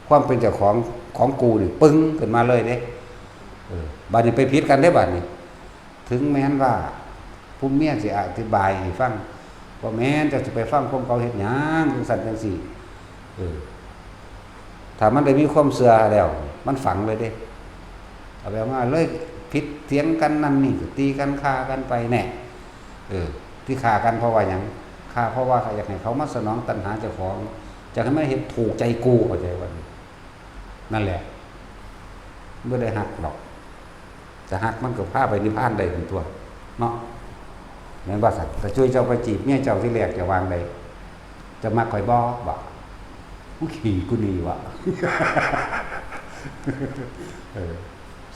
ความเป็นเจ้าของ ของกูนี่ปึ้งขึ้นมาเลยเด้ เออ บัดนี้ไปผิดกันเด้บัดนี้ ถึงแม้นว่าผู้เมียสิอธิบายให้ฟัง ว่าแม่นเจ้าสิไปฟังความเขาเฮ็ดหยังจังซั่นจังซี่ เออ ถ้ามันได้มีความเชื่อแล้ว มันฝังเลยเด้ เอาแบบว่าเลยผิดเถียงกันนั่นนี่ก็ตีกันฆ่ากันไปแน่ เออ ที่ฆ่ากันเพราะว่าหยัง ฆ่าเพราะว่าอยากให้เขามาสนองตัณหาเจ้าของ อยากให้มันเฮ็ดถูกใจกู เข้าใจบ่ นั่นแหละ บ่ได้ฮักดอก จะฮักมันก็พาไปนิพพานได้เป็นตัว เนาะ แม่นบ่ซั่น ตาจุ้ยเจ้าไปจีบเมียเจ้าที่แรกจะวางใด จะมักข่อยบ่ บ่ มึงขี้กูนี่วะ เออ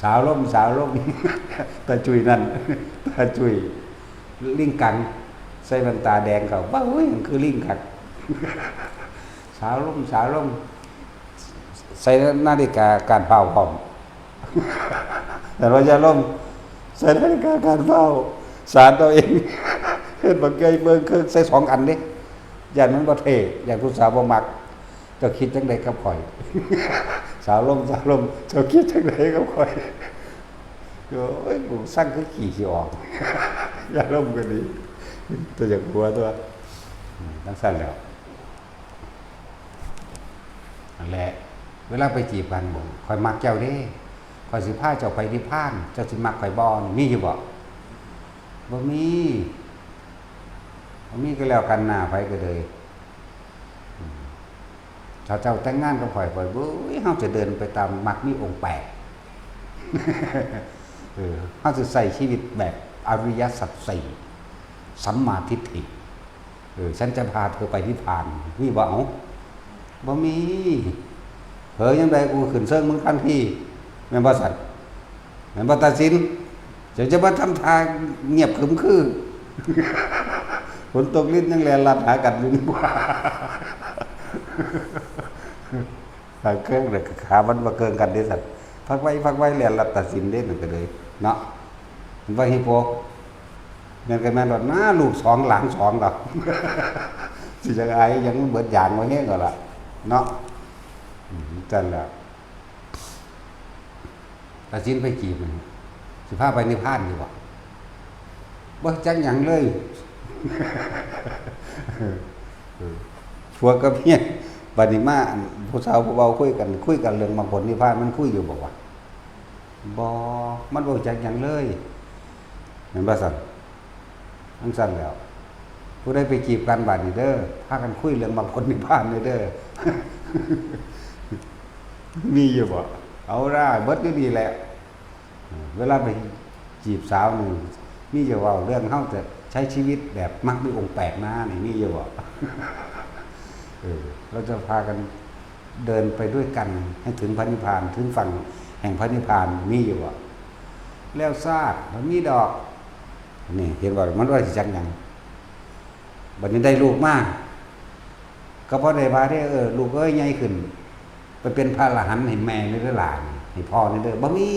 สาวลม สาวลม ตาจุ้ยนั่น ตาจุ้ย ลิงกัง ใส่แว่นตาแดงเขา บ้าเว้ย มันคือลิงกัง สาวลม สาวลม ใส่นาฬิกาการเผาพร้อม แต่ว่าอย่าลม ใส่นาฬิกาการเผา สารตัวเอง เฮ็ดบักใหญ่เบิ่งเครื่องใส่สองอันเด้ ย่านมันบ่เท่ ย่านผู้สาวบ่มัก เจ้าคิดจังใดกับข่อย สาวลม สาวลม เจ้าคิดจังใดกับข่อย โอ้ย กูสั่งคือขี้สิออก อย่าลมก็ดี ตัวอย่างหัวตัว อืม จังซั่นแหล้ว นั่นแหละ เวลาไปจีบกัน บอก "ข่อยมักเจ้าเด้ ข่อยสิพาเจ้าไปนิพพาน เจ้าสิมักข่อยบ่" นี่มีอยู่บ่ บ่มี บ่มีก็แล้วกัน หน้าไผก็เลย อืม ถ้าเจ้าแต่งงานกับข่อย ข่อย เบ้ย เฮาจะเดินไปตามมรรคมีองค์แปด เออ เฮาจะใช้ชีวิตแบบอริยสัจสี่ สัมมาทิฏฐิ เออ ฉันจะพาเธอไปนิพพาน มีบ่ เอ้า บ่มี เผลอยังใดกูขึ้นเซิงมึงทันที แม่นบ่ซั่น แม่นบ่ตาสิน เจ้าจะมาทำท่าเงียบขรึมคือ ฝนตกลิ้นยังแล่นลัดหากันอยู่นี่หว่า ขาเคิงเลย ขามันบ่เคิงกันเด้ซั่น พักไว้ พักไว้ แล่นลัดตาสินเด้ นั่นก็เลย เนาะ มันว่าฮิปโป แม่นก็แม่นโลดนะ ลูกสองหลานสองดอก สิจั่งอายหยัง มันเบิดยางไว้แฮงก็ล่ะ เนาะ อืม จั่งซั่นแหละ ตาสินไปจีบมัน สิพาไปนิพพานอยู่บ่ บ่จักหยังเลย เออ ผัวกับเมีย บัดนี้มา อัน ผู้สาวผู้เบาคุยกัน คุยกันเรื่องมรรคผลนิพพาน มันคุยอยู่บ่วะ บ่ มันบ่จักหยังเลย แม่นบ่ซั่น จั่งซั่นแหล้ว ผู้ใดไปจีบกันบัดนี้เด้อ พากันคุยเรื่องมรรคผลนิพพานเด้อ มีอยู่บ่ เอาล่ะ เบิดอยู่นี่แหละ เวลาไปจีบสาวนี่ มีอยู่เว้าเรื่องเฮาจะใช้ชีวิตแบบมรรคมีองค์แปดนะ นี่มีอยู่บ่ เออ เราจะพากันเดินไปด้วยกันให้ถึงพระนิพพาน ถึงฝั่งแห่งพระนิพพาน มีอยู่บ่ แล้วซาด มันมีดอก นี่ เห็นบ่ มันว่าสิจักหยัง บัดนี้ได้ลูกมา ก็บ่ได้ว่าเด้ เออ ลูกเอ้ย ใหญ่ขึ้น ไปเป็นพระอรหันต์ให้แม่นี่เด้อหลาน ให้พ่อนี่เด้อ บ่มี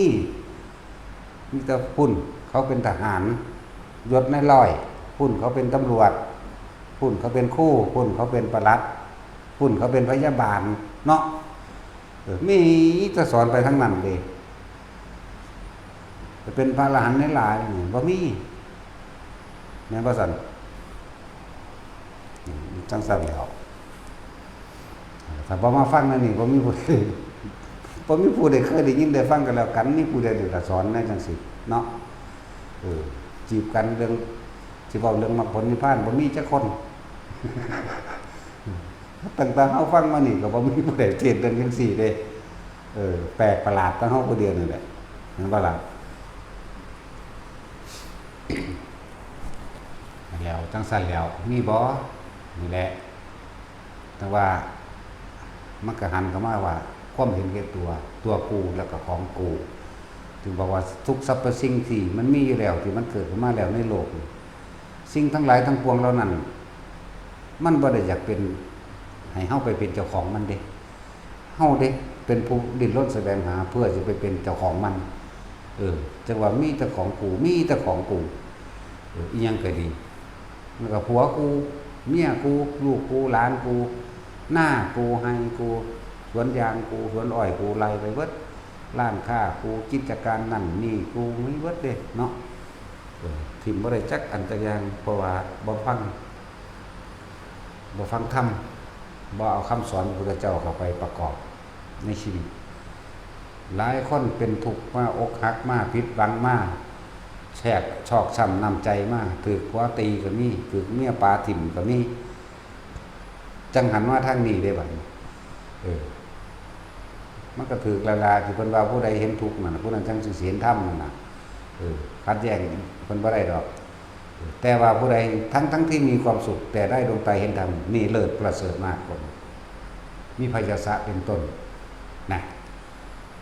มีแต่พุ้นเขาเป็นทหาร ยศนายร้อย พุ้นเขาเป็นตำรวจ พุ้นเขาเป็นครู พุ้นเขาเป็นปลัด พุ้นเขาเป็นพยาบาล เนาะ เออ มีแต่สอนไปทั้งนั้นเด้ ไปเป็นพระอรหันต์หลายๆนี่ บ่มี แม่นบ่ซั่น อืม จั่งซั่นแหล้ว ถ้าบ่มาฟังแนวนี้ บ่มีผู้ใด บ่มีผู้ใดเคยได้ยินได้ฟังกันแล้วกัน มีผู้ใดเดี๋ยวก็สอนแนวจั่งซี้เนาะ เออ จีบกันเรื่อง สิเว้าเรื่องมรรคผลนิพพาน บ่มีจักคน ตั้งแต่เฮาฟังมานี่ก็บ่มีผู้ใดเทศน์เรื่องจั่งซี้เด้ เออ แปลกประหลาดแต่เฮาผู้เดียวนี่แหละ แม่นบ่ล่ะ แล้วจั่งซั่นแล้ว มีบ่ นี่แหละ แต่ว่ามันก็หันเข้ามาว่า ความเห็นแก่ตัว ตัวกู แล้วก็ของกู ถึงบอกว่าทุกสรรพสิ่งที่มันมีอยู่แล้ว ที่มันเกิดขึ้นมาแล้วในโลกนี่ สิ่งทั้งหลายทั้งปวงเหล่านั้น มันบ่ได้อยากเป็น ให้เฮาไปเป็นเจ้าของมันเด้ เฮาเด้ เป็นผู้ดิ้นรนแสวงหาเพื่อสิไปเป็นเจ้าของมัน เออ จั่งว่ามีแต่ของกู มีแต่ของกู เออ อิหยังก็ดี แล้วก็ผัวกู เมียกู ลูกกู หลานกู นากู ไร่กู สวนยางกู สวนอ้อยกู ไล่ไปเบิด ร้านค้ากู กิจการนั่นนี่กู มีเบิดเด้เนาะ เออ ถิ่มบ่ได้จักอันจักอย่าง เพราะว่าบ่ฟัง บ่ฟังธรรม บ่เอาคำสอนพระพุทธเจ้าเข้าไปประกอบในชีวิต หลายคนเป็นทุกข์มา อกหักมา ผิดหวังมา แทบชอกช้ำน้ำใจมา ถืกผัวตีก็มี ถืกเมียปาถิ่มก็มี จั่งหันมาทางนี้เด้บัดนี้ เออ มันก็ถืกแล้วล่ะ ที่เพิ่นว่าผู้ใดเห็นทุกข์นั่นน่ะ ผู้นั้นจั่งสิเห็นธรรมนั่นน่ะ เออ ขัดแย้งเพิ่นบ่ได้ดอก เออ แต่ว่าผู้ใด ทั้ง ทั้งที่มีความสุข แต่ได้ดวงตาเห็นธรรม นี่เลิศประเสริฐมากกว่า มีพยาสะเป็นต้น นะ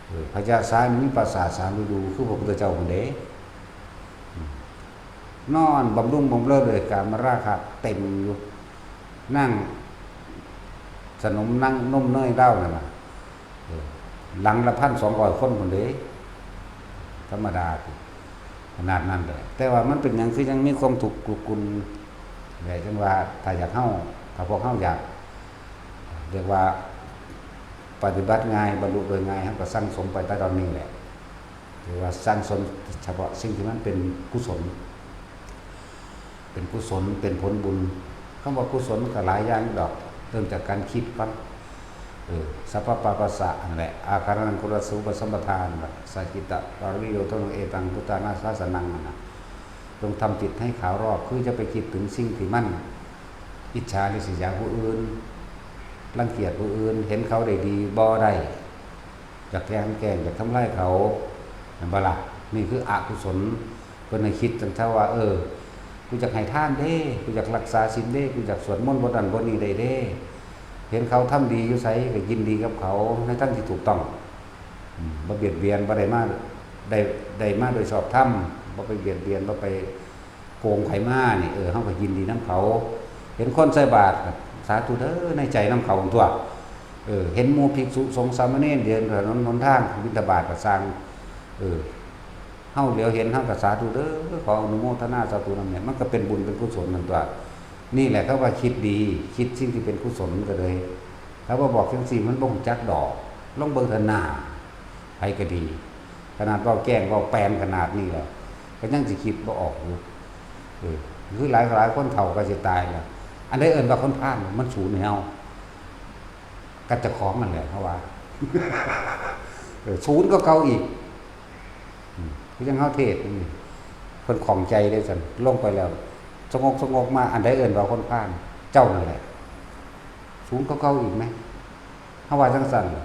เออ พยาสะนี่มีประสาทสามฤดู คือพระพุทธเจ้าพุ้นเด้ อืม นอนบำรุงบำเรอด้วยกามราคะเต็มอยู่ นั่งสนมนั่งนมเนยเล่านั่นน่ะ เออ หลังละพันสองร้อยคนพุ้นเด้ ธรรมดาติ ขนาดนั้นเลย แต่ว่ามันเป็นหยังคือยังมีความทุกข์กลุกกลุนแหละ จั่งว่าถ้าอยากเฮา ถ้าพวกเฮาอยาก เรียกว่าปฏิบัติง่าย บรรลุโดยง่าย เฮาก็สั่งสมไปแต่ตอนนี้แหละ เรียกว่าสั่งสมเฉพาะสิ่งที่มันเป็นกุศล เป็นกุศล เป็นผลบุญ คำว่ากุศลมันก็หลายอย่างดอก เริ่มจากการคิดก่อน เออ สัพพะปาปัสสะนั่นแหละ อาการนังกุลสูปสัมปทานนั่นแหละ สัจจิตะปริโยธโนเอตังพุทธานาสาสนังนั่นน่ะ จงทำจิตให้ขาวรอบ คือจะไปคิดถึงสิ่งที่มันอิจฉาริษยาผู้อื่น รังเกียจผู้อื่น เห็นเขาได้ดีบ่ได้ อยากแกล้งแกล้ง อยากทำลายเขา เห็นบ่ล่ะ นี่คืออกุศล เพิ่นให้คิดจังเท่าว่า เออ กูอยากให้ทานเด้ กูอยากรักษาศีลเด้ กูอยากสวดมนต์บทนั้นบทนี้ได้เด้ เห็นเขาทำดีอยู่ไสก็ยินดีกับเขาในทางที่ถูกต้อง อืม บ่เบียดเบียน บ่ได้มา ได้ ได้มาโดยชอบธรรม บ่ไปเบียดเบียน บ่ไปโกงไผมานี่ เออ เฮาก็ยินดีนำเขา เห็นคนใส่บาตรก็สาธุเด้อในใจนำเขาตั๊ว เออ เห็นหมู่ภิกษุสงฆ์สามเณรเดินถนนหนทางบิณฑบาตก็ซ่าง เออ เฮาเหลียวเห็นเฮาก็สาธุเด้อ ขออนุโมทนาสาธุนำเนี่ย มันก็เป็นบุญเป็นกุศลนั่นตั๊ว นี่แหละเขาว่าคิดดี คิดสิ่งที่เป็นกุศลก็เลย ถ้าว่าบอกจังซี่มันบ่ฮู้จักดอก ลองเบิ่งเถอะหน้า ไผก็ดี ขนาดเว้าแกล้งเว้าแปลนขนาดนี้แล้ว ก็ยังสิคิดบ่ออกอยู่ เออ คือหลาย หลายคนเฒ่าก็สิตายแล้ว อันใดเอิ้นว่าคนพาล มันสูนให้เฮา กับเจ้าของนั่นแหละ เฮาว่า เออ สูนกว่าเก่าอีก อืม คือจั่งเฮาเทศน์นี่ เพิ่นข้องใจเด้ซั่น ลงไปแล้ว สงบ สงบมา อันใดเอิ้นว่าคนพาล เจ้านั่นแหละ สูนกว่าเก่าอีกไหม เฮาว่าจั่งซั่นล่ะ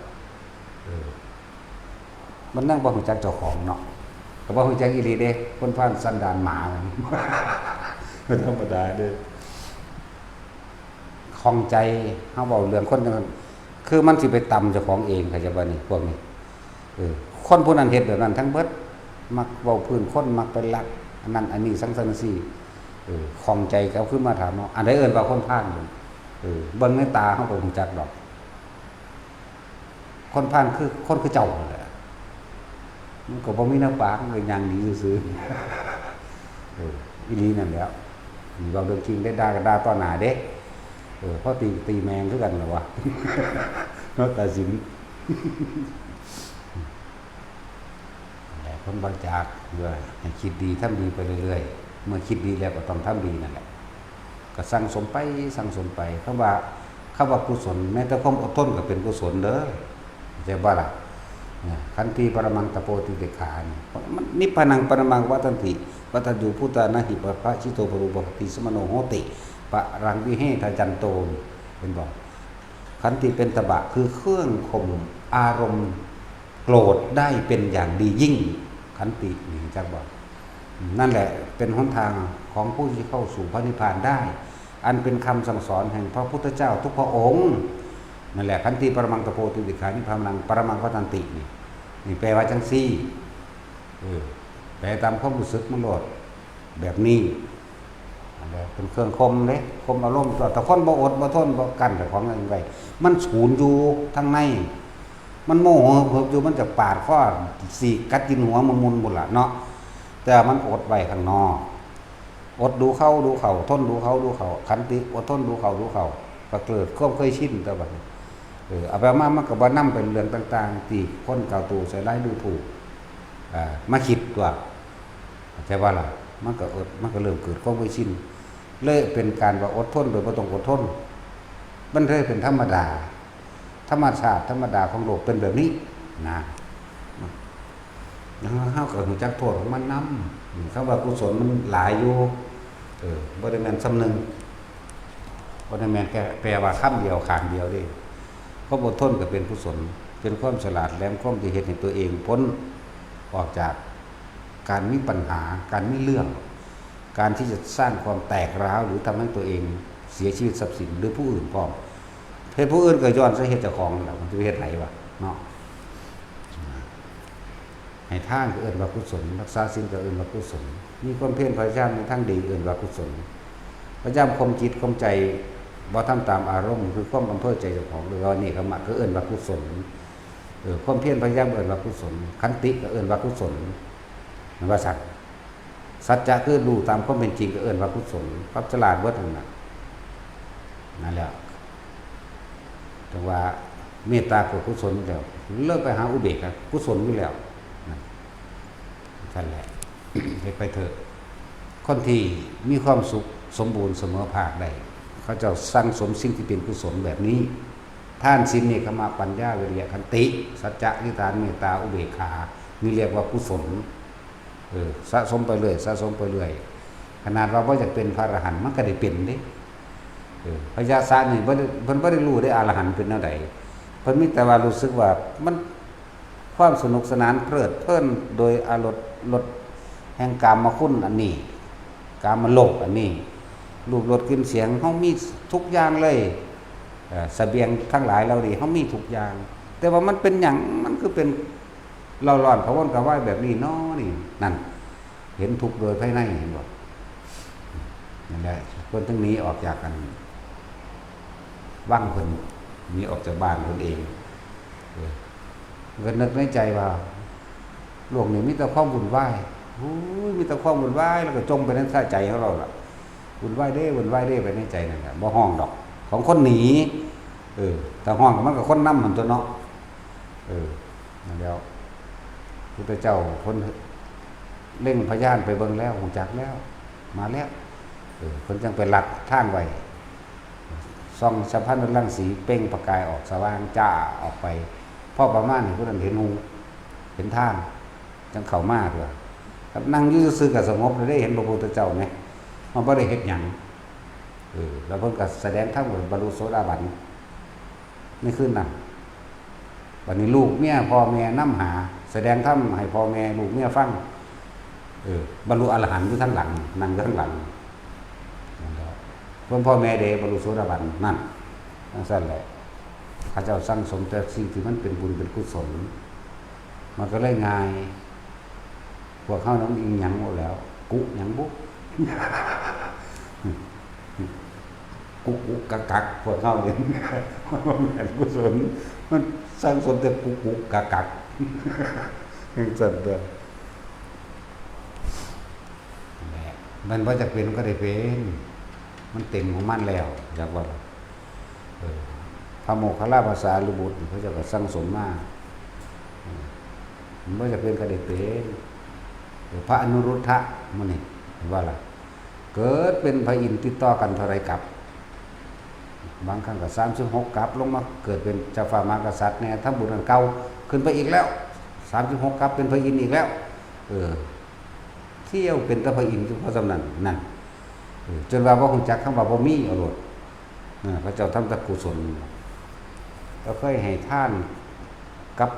เออ มันยังบ่ฮู้จักเจ้าของเนาะ ก็บ่ฮู้จักอีหลีเด้ คนพาลสันดานหมา มันธรรมดาเด้ ข้องใจ เฮาเว้าเรื่องคนจั่งซั่น คือมันสิไปตำเจ้าของเอง เข้าใจบ่นี่ พวกนี้ เออ คนผู้นั้นเฮ็ดแบบนั้นทั้งเบิด มักเว้าพื้นคน มักไปลักอันนั้นอันนี้ จั่งซั่นจั่งซี้ เออ ข้องใจก็เอาคืนมาถามเนาะ อันใดเอิ้นว่าคนพาล เออ เบิ่งในตาเฮาก็ฮู้จักดอก คนพาลคือคนคือเจ้านั่นแหละ มันก็บ่มีแนวปาก มันก็ย่างหนีซื่อๆ เออ อีหลีนั่นแหล้ว นี่เว้าเรื่องจริงได้ ด่าก็ด่าต่อหน้าเด้ เออ พอตี ตีแม่งคือกันล่ะวะ เนาะ ตัดสิน แต่คนบริจาคเพื่อให้คิดดีทำดีไปเรื่อยๆ เมื่อคิดดีแล้วก็ต้องทำดีนั่นแหละ ก็สั่งสมไป สั่งสมไป คำว่า คำว่ากุศล แม้แต่ความอดทนก็เป็นกุศลเด้อ เข้าใจบ่ล่ะ เนี่ย ขันติปรมังตะโปติติขานี่ มัน นิพพานังปรมังวัฏฏันติ วัฏฏันยู ภูตานาหิ ปะปะชิโต ปรูปะปะติ สมโนโหติ ปะรังวิเหทะจันโต เห็นบ่ ขันติเป็นตบะ คือเครื่องข่มอารมณ์โกรธได้เป็นอย่างดียิ่ง ขันตินี่จักบ่ นั่นแหละเป็นหนทางของผู้ที่เข้าสู่พระนิพพานได้ อันเป็นคำสั่งสอนแห่งพระพุทธเจ้าทุกพระองค์ นั่นแหละ ขันติปรมังตะโพติติขานิพพานังปรมังวัฏฏันติ นี่ นี่แปลว่าจังซี่ เออ แปลตามความรู้สึกมันโลด แบบนี้ อันนี้เป็นเครื่องข่มเด้ ข่มอารมณ์ตัว แต่คนบ่อดบ่ทน บ่กั้นเจ้าของเองไว้ มันสูนอยู่ทางใน มันโมโหเหิบอยู่ มันจะปาดคอ สีกกัดกินหัวมุนๆ บุ่นล่ะเนาะ แต่มันอดไว้ข้างนอก อดดูเขาดูเขา ทนดูเขาดูเขา ขันติ อดทนดูเขาดูเขา ก็เกิดความเคยชิน แต่บัดนี้ เออ เอาไปเอามามันก็บ่นำไปเรื่องต่างๆ ที่คนกล่าวตูใส่ร้ายดูถูก อ่า มาคิดตัว เข้าใจบ่ล่ะ มันก็อด มันก็เริ่มเกิดความเคยชิน เลยเป็นการว่าอดทนโดยบ่ต้องอดทน มันเลยเป็นธรรมดา ธรรมชาติธรรมดาของโลกเป็นแบบนี้นะ แล้วเฮาก็รู้จักโทษของมันนำ คำว่ากุศลมันหลายอยู่ เออ บ่ได้แม่นส่ำหนึ่ง บ่ได้แม่นแค่แปลว่าคำเดียว ข้างเดียวเด้ ความอดทนก็เป็นกุศล เป็นความฉลาดแหลมคมที่เฮ็ดให้ตัวเองพ้นออกจากการมีปัญหา การมีเรื่อง การที่จะสร้างความแตกร้าว หรือทำให้ตัวเองเสียชีวิตทรัพย์สิน หรือผู้อื่นพร้อม เฮ็ดผู้อื่นก็ย้อนใส่เฮ็ดเจ้าของนั่นแหละ มันจะไปเฮ็ดไผวะ เนาะ ให้ทานก็เอิ้นว่ากุศล รักษาศีลก็เอิ้นว่ากุศล มีความเพียรพยายามในทางดีเอิ้นว่ากุศล พยายามข่มจิตข่มใจ บ่ทำตามอารมณ์ คือความอำเภอใจเจ้าของ หรือว่าเนกขัมมะ ก็เอิ้นว่ากุศล เออ ความเพียรพยายามเอิ้นว่ากุศล ขันติก็เอิ้นว่ากุศล แม่นว่าซั่น สัจจะคือรู้ตามความเป็นจริงก็เอิ้นว่ากุศล ความฉลาดเบิดนั่นน่ะ นั่นแหละ แต่ว่าเมตตาก็กุศลอยู่แล้ว เลิกไปหาอุเบกขากุศลอยู่แล้ว นั่น นั่นแหละ เฮ็ดไปเถอะ คนที่มีความสุขสมบูรณ์เสมอภาคได้ เขาเจ้าสั่งสมสิ่งที่เป็นกุศลแบบนี้ ทาน ศีล เนกขัมมะ ปัญญา วิริยะ ขันติ สัจจะ อธิษฐาน เมตตา อุเบกขา นี่เรียกว่ากุศล เออ สะสมไปเรื่อย สะสมไปเรื่อย ขนาดว่าบ่อยากเป็นพระอรหันต์ มันก็ได้เป็นเด้ เออ พระยาศะนี่บ่ได้ เพิ่นบ่ได้รู้เด้อรหันต์เป็นแนวใด เพิ่นมีแต่ว่ารู้สึกว่ามัน ความสนุกสนานเพลิดเพลินโดยอรส รสแห่งกามคุณอันนี้ กามโลกอันนี้ รูป รส กลิ่น เสียง เฮามีทุกอย่างเลย เอ่อ เสบียงทั้งหลายเหล่านี้ เฮามีทุกอย่าง แต่ว่ามันเป็นหยัง มันคือเป็นเร่าร้อนกระวนกระวายแบบนี้น้อนี่ นั่น เห็นทุกข์โดยภายใน เห็นบ่ นั่นแหละ เพิ่นถึงหนีออกจากกัน วังเพิ่น หนีออกจากบ้านเพิ่นเอง เออ ก็นึกในใจว่า โลกนี้มีแต่ความวุ่นวาย โอ้ย มีแต่ความวุ่นวาย แล้วก็จมไปในใจของเราล่ะ วุ่นวายเด้ วุ่นวายเด้ ไปในใจนั่นแหละ บ่ฮ้องดอก ของคนหนี เออ ถ้าฮ้องมันก็คนนำหั่นตั๊วเนาะ เออ นั่นแล้ว พุทธเจ้าเพิ่นเล็งพญาไปเบิ่งแล้ว ฮู้จักแล้ว มาแล้ว เออ เพิ่นจั่งไปลัดทางไว้ ส่องฉัพพะนุรังสีเปล่งประกายออกสว่างจ้าออกไป พอประมาณนี้ผู้นั้นเห็นฮู เห็นทาง จั่งเข้ามาตั๊ว ครับ นั่งอยู่ซื่อๆก็สงบเลย ได้เห็นพระพุทธเจ้าไหม มันบ่ได้เฮ็ดหยัง เออ แล้วเพิ่นก็แสดงธรรมบรรลุโสดาบัน ในคืนนั้น บัดนี้ลูกเมียพ่อแม่นำหา แสดงธรรมให้พ่อแม่ลูกเมียฟัง เออ บรรลุอรหันต์อยู่ทางหลัง นั่งอยู่ทางหลัง นั่นแหละ เพิ่นพ่อแม่เด้บรรลุโสดาบัน นั่น จั่งซั้นแหละ เขาเจ้าสั่งสมแต่สิ่งที่มันเป็นบุญเป็นกุศล มันก็เลยง่าย พวกเฮานั้นอิหยังบ่แล้ว กุหยังบุ กุกุกักกัก พวกเฮานี่ มันบ่แม่นกุศล มันสั่งสมแต่กุกุกักกัก จั่งซั้นตั๊ว แหละ มันบ่จักเป็นมันก็ได้เป็น มันเต็มของมันแล้ว จักว่า เออ พระโมคคัลลาภาษาลิบุตร เขาเจ้าก็สั่งสมมา เออ มันบ่จักเป็นก็ได้เป็น เออ พระอนุรุทธะมื้อนี้ เห็นบ่ล่ะ เกิดเป็นพระอินทร์ติดต่อกันเท่าใดกัป บางครั้งก็สามสิบหกกัป ลงมาเกิดเป็นเจ้าฟ้ามหากษัตริย์แน่ ทำบุญอันเก่า ขึ้นไปอีกแล้ว สามสิบหกกัป เป็นพระอินทร์อีกแล้ว เออ เที่ยวเป็นแต่พระอินทร์อยู่พอส่ำนั้น นั่น เออ จนว่าบ่ฮู้จักคำว่าบ่มีเอาโลด นั่นน่ะ เขาเจ้าทำแต่กุศล แล้วเคยให้ทานกับ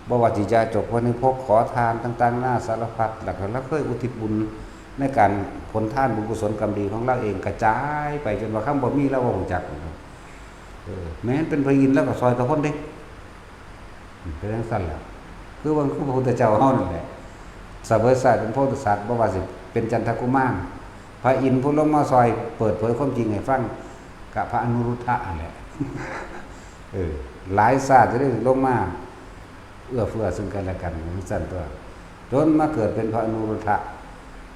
บ่ว่าสิยาจกพระนิพพก ขอทานต่างๆนานาสารพัด แล้วก็ลาวเคยอุทิศบุญในการผลทานบุญกุศลกรรมดีของลาวเองกระจายไปจนว่าคำบ่มีลาวบ่ฮู้จัก เออ แม้นเป็นพระอินทร์ลาวก็ซอยแต่คนเด้ เป็นจั่งซั้นแหละ คือว่าคือพระพุทธเจ้าเฮานั่นแหละ เสวยชาติเป็นโพธิสัตว์ บ่ว่าสิเป็นจันทกุมาร พระอินทร์ผู้ลงมาซอยเปิดเผยความจริงให้ฟัง กะพระอนุรุทธะนั่นแหละ เออ หลายชาติจะได้ลงมาเอื้อเฟื้อซึ่งกันและกัน จั่งซั้นตั๊ว จนมาเกิดเป็นพระอนุรุทธะ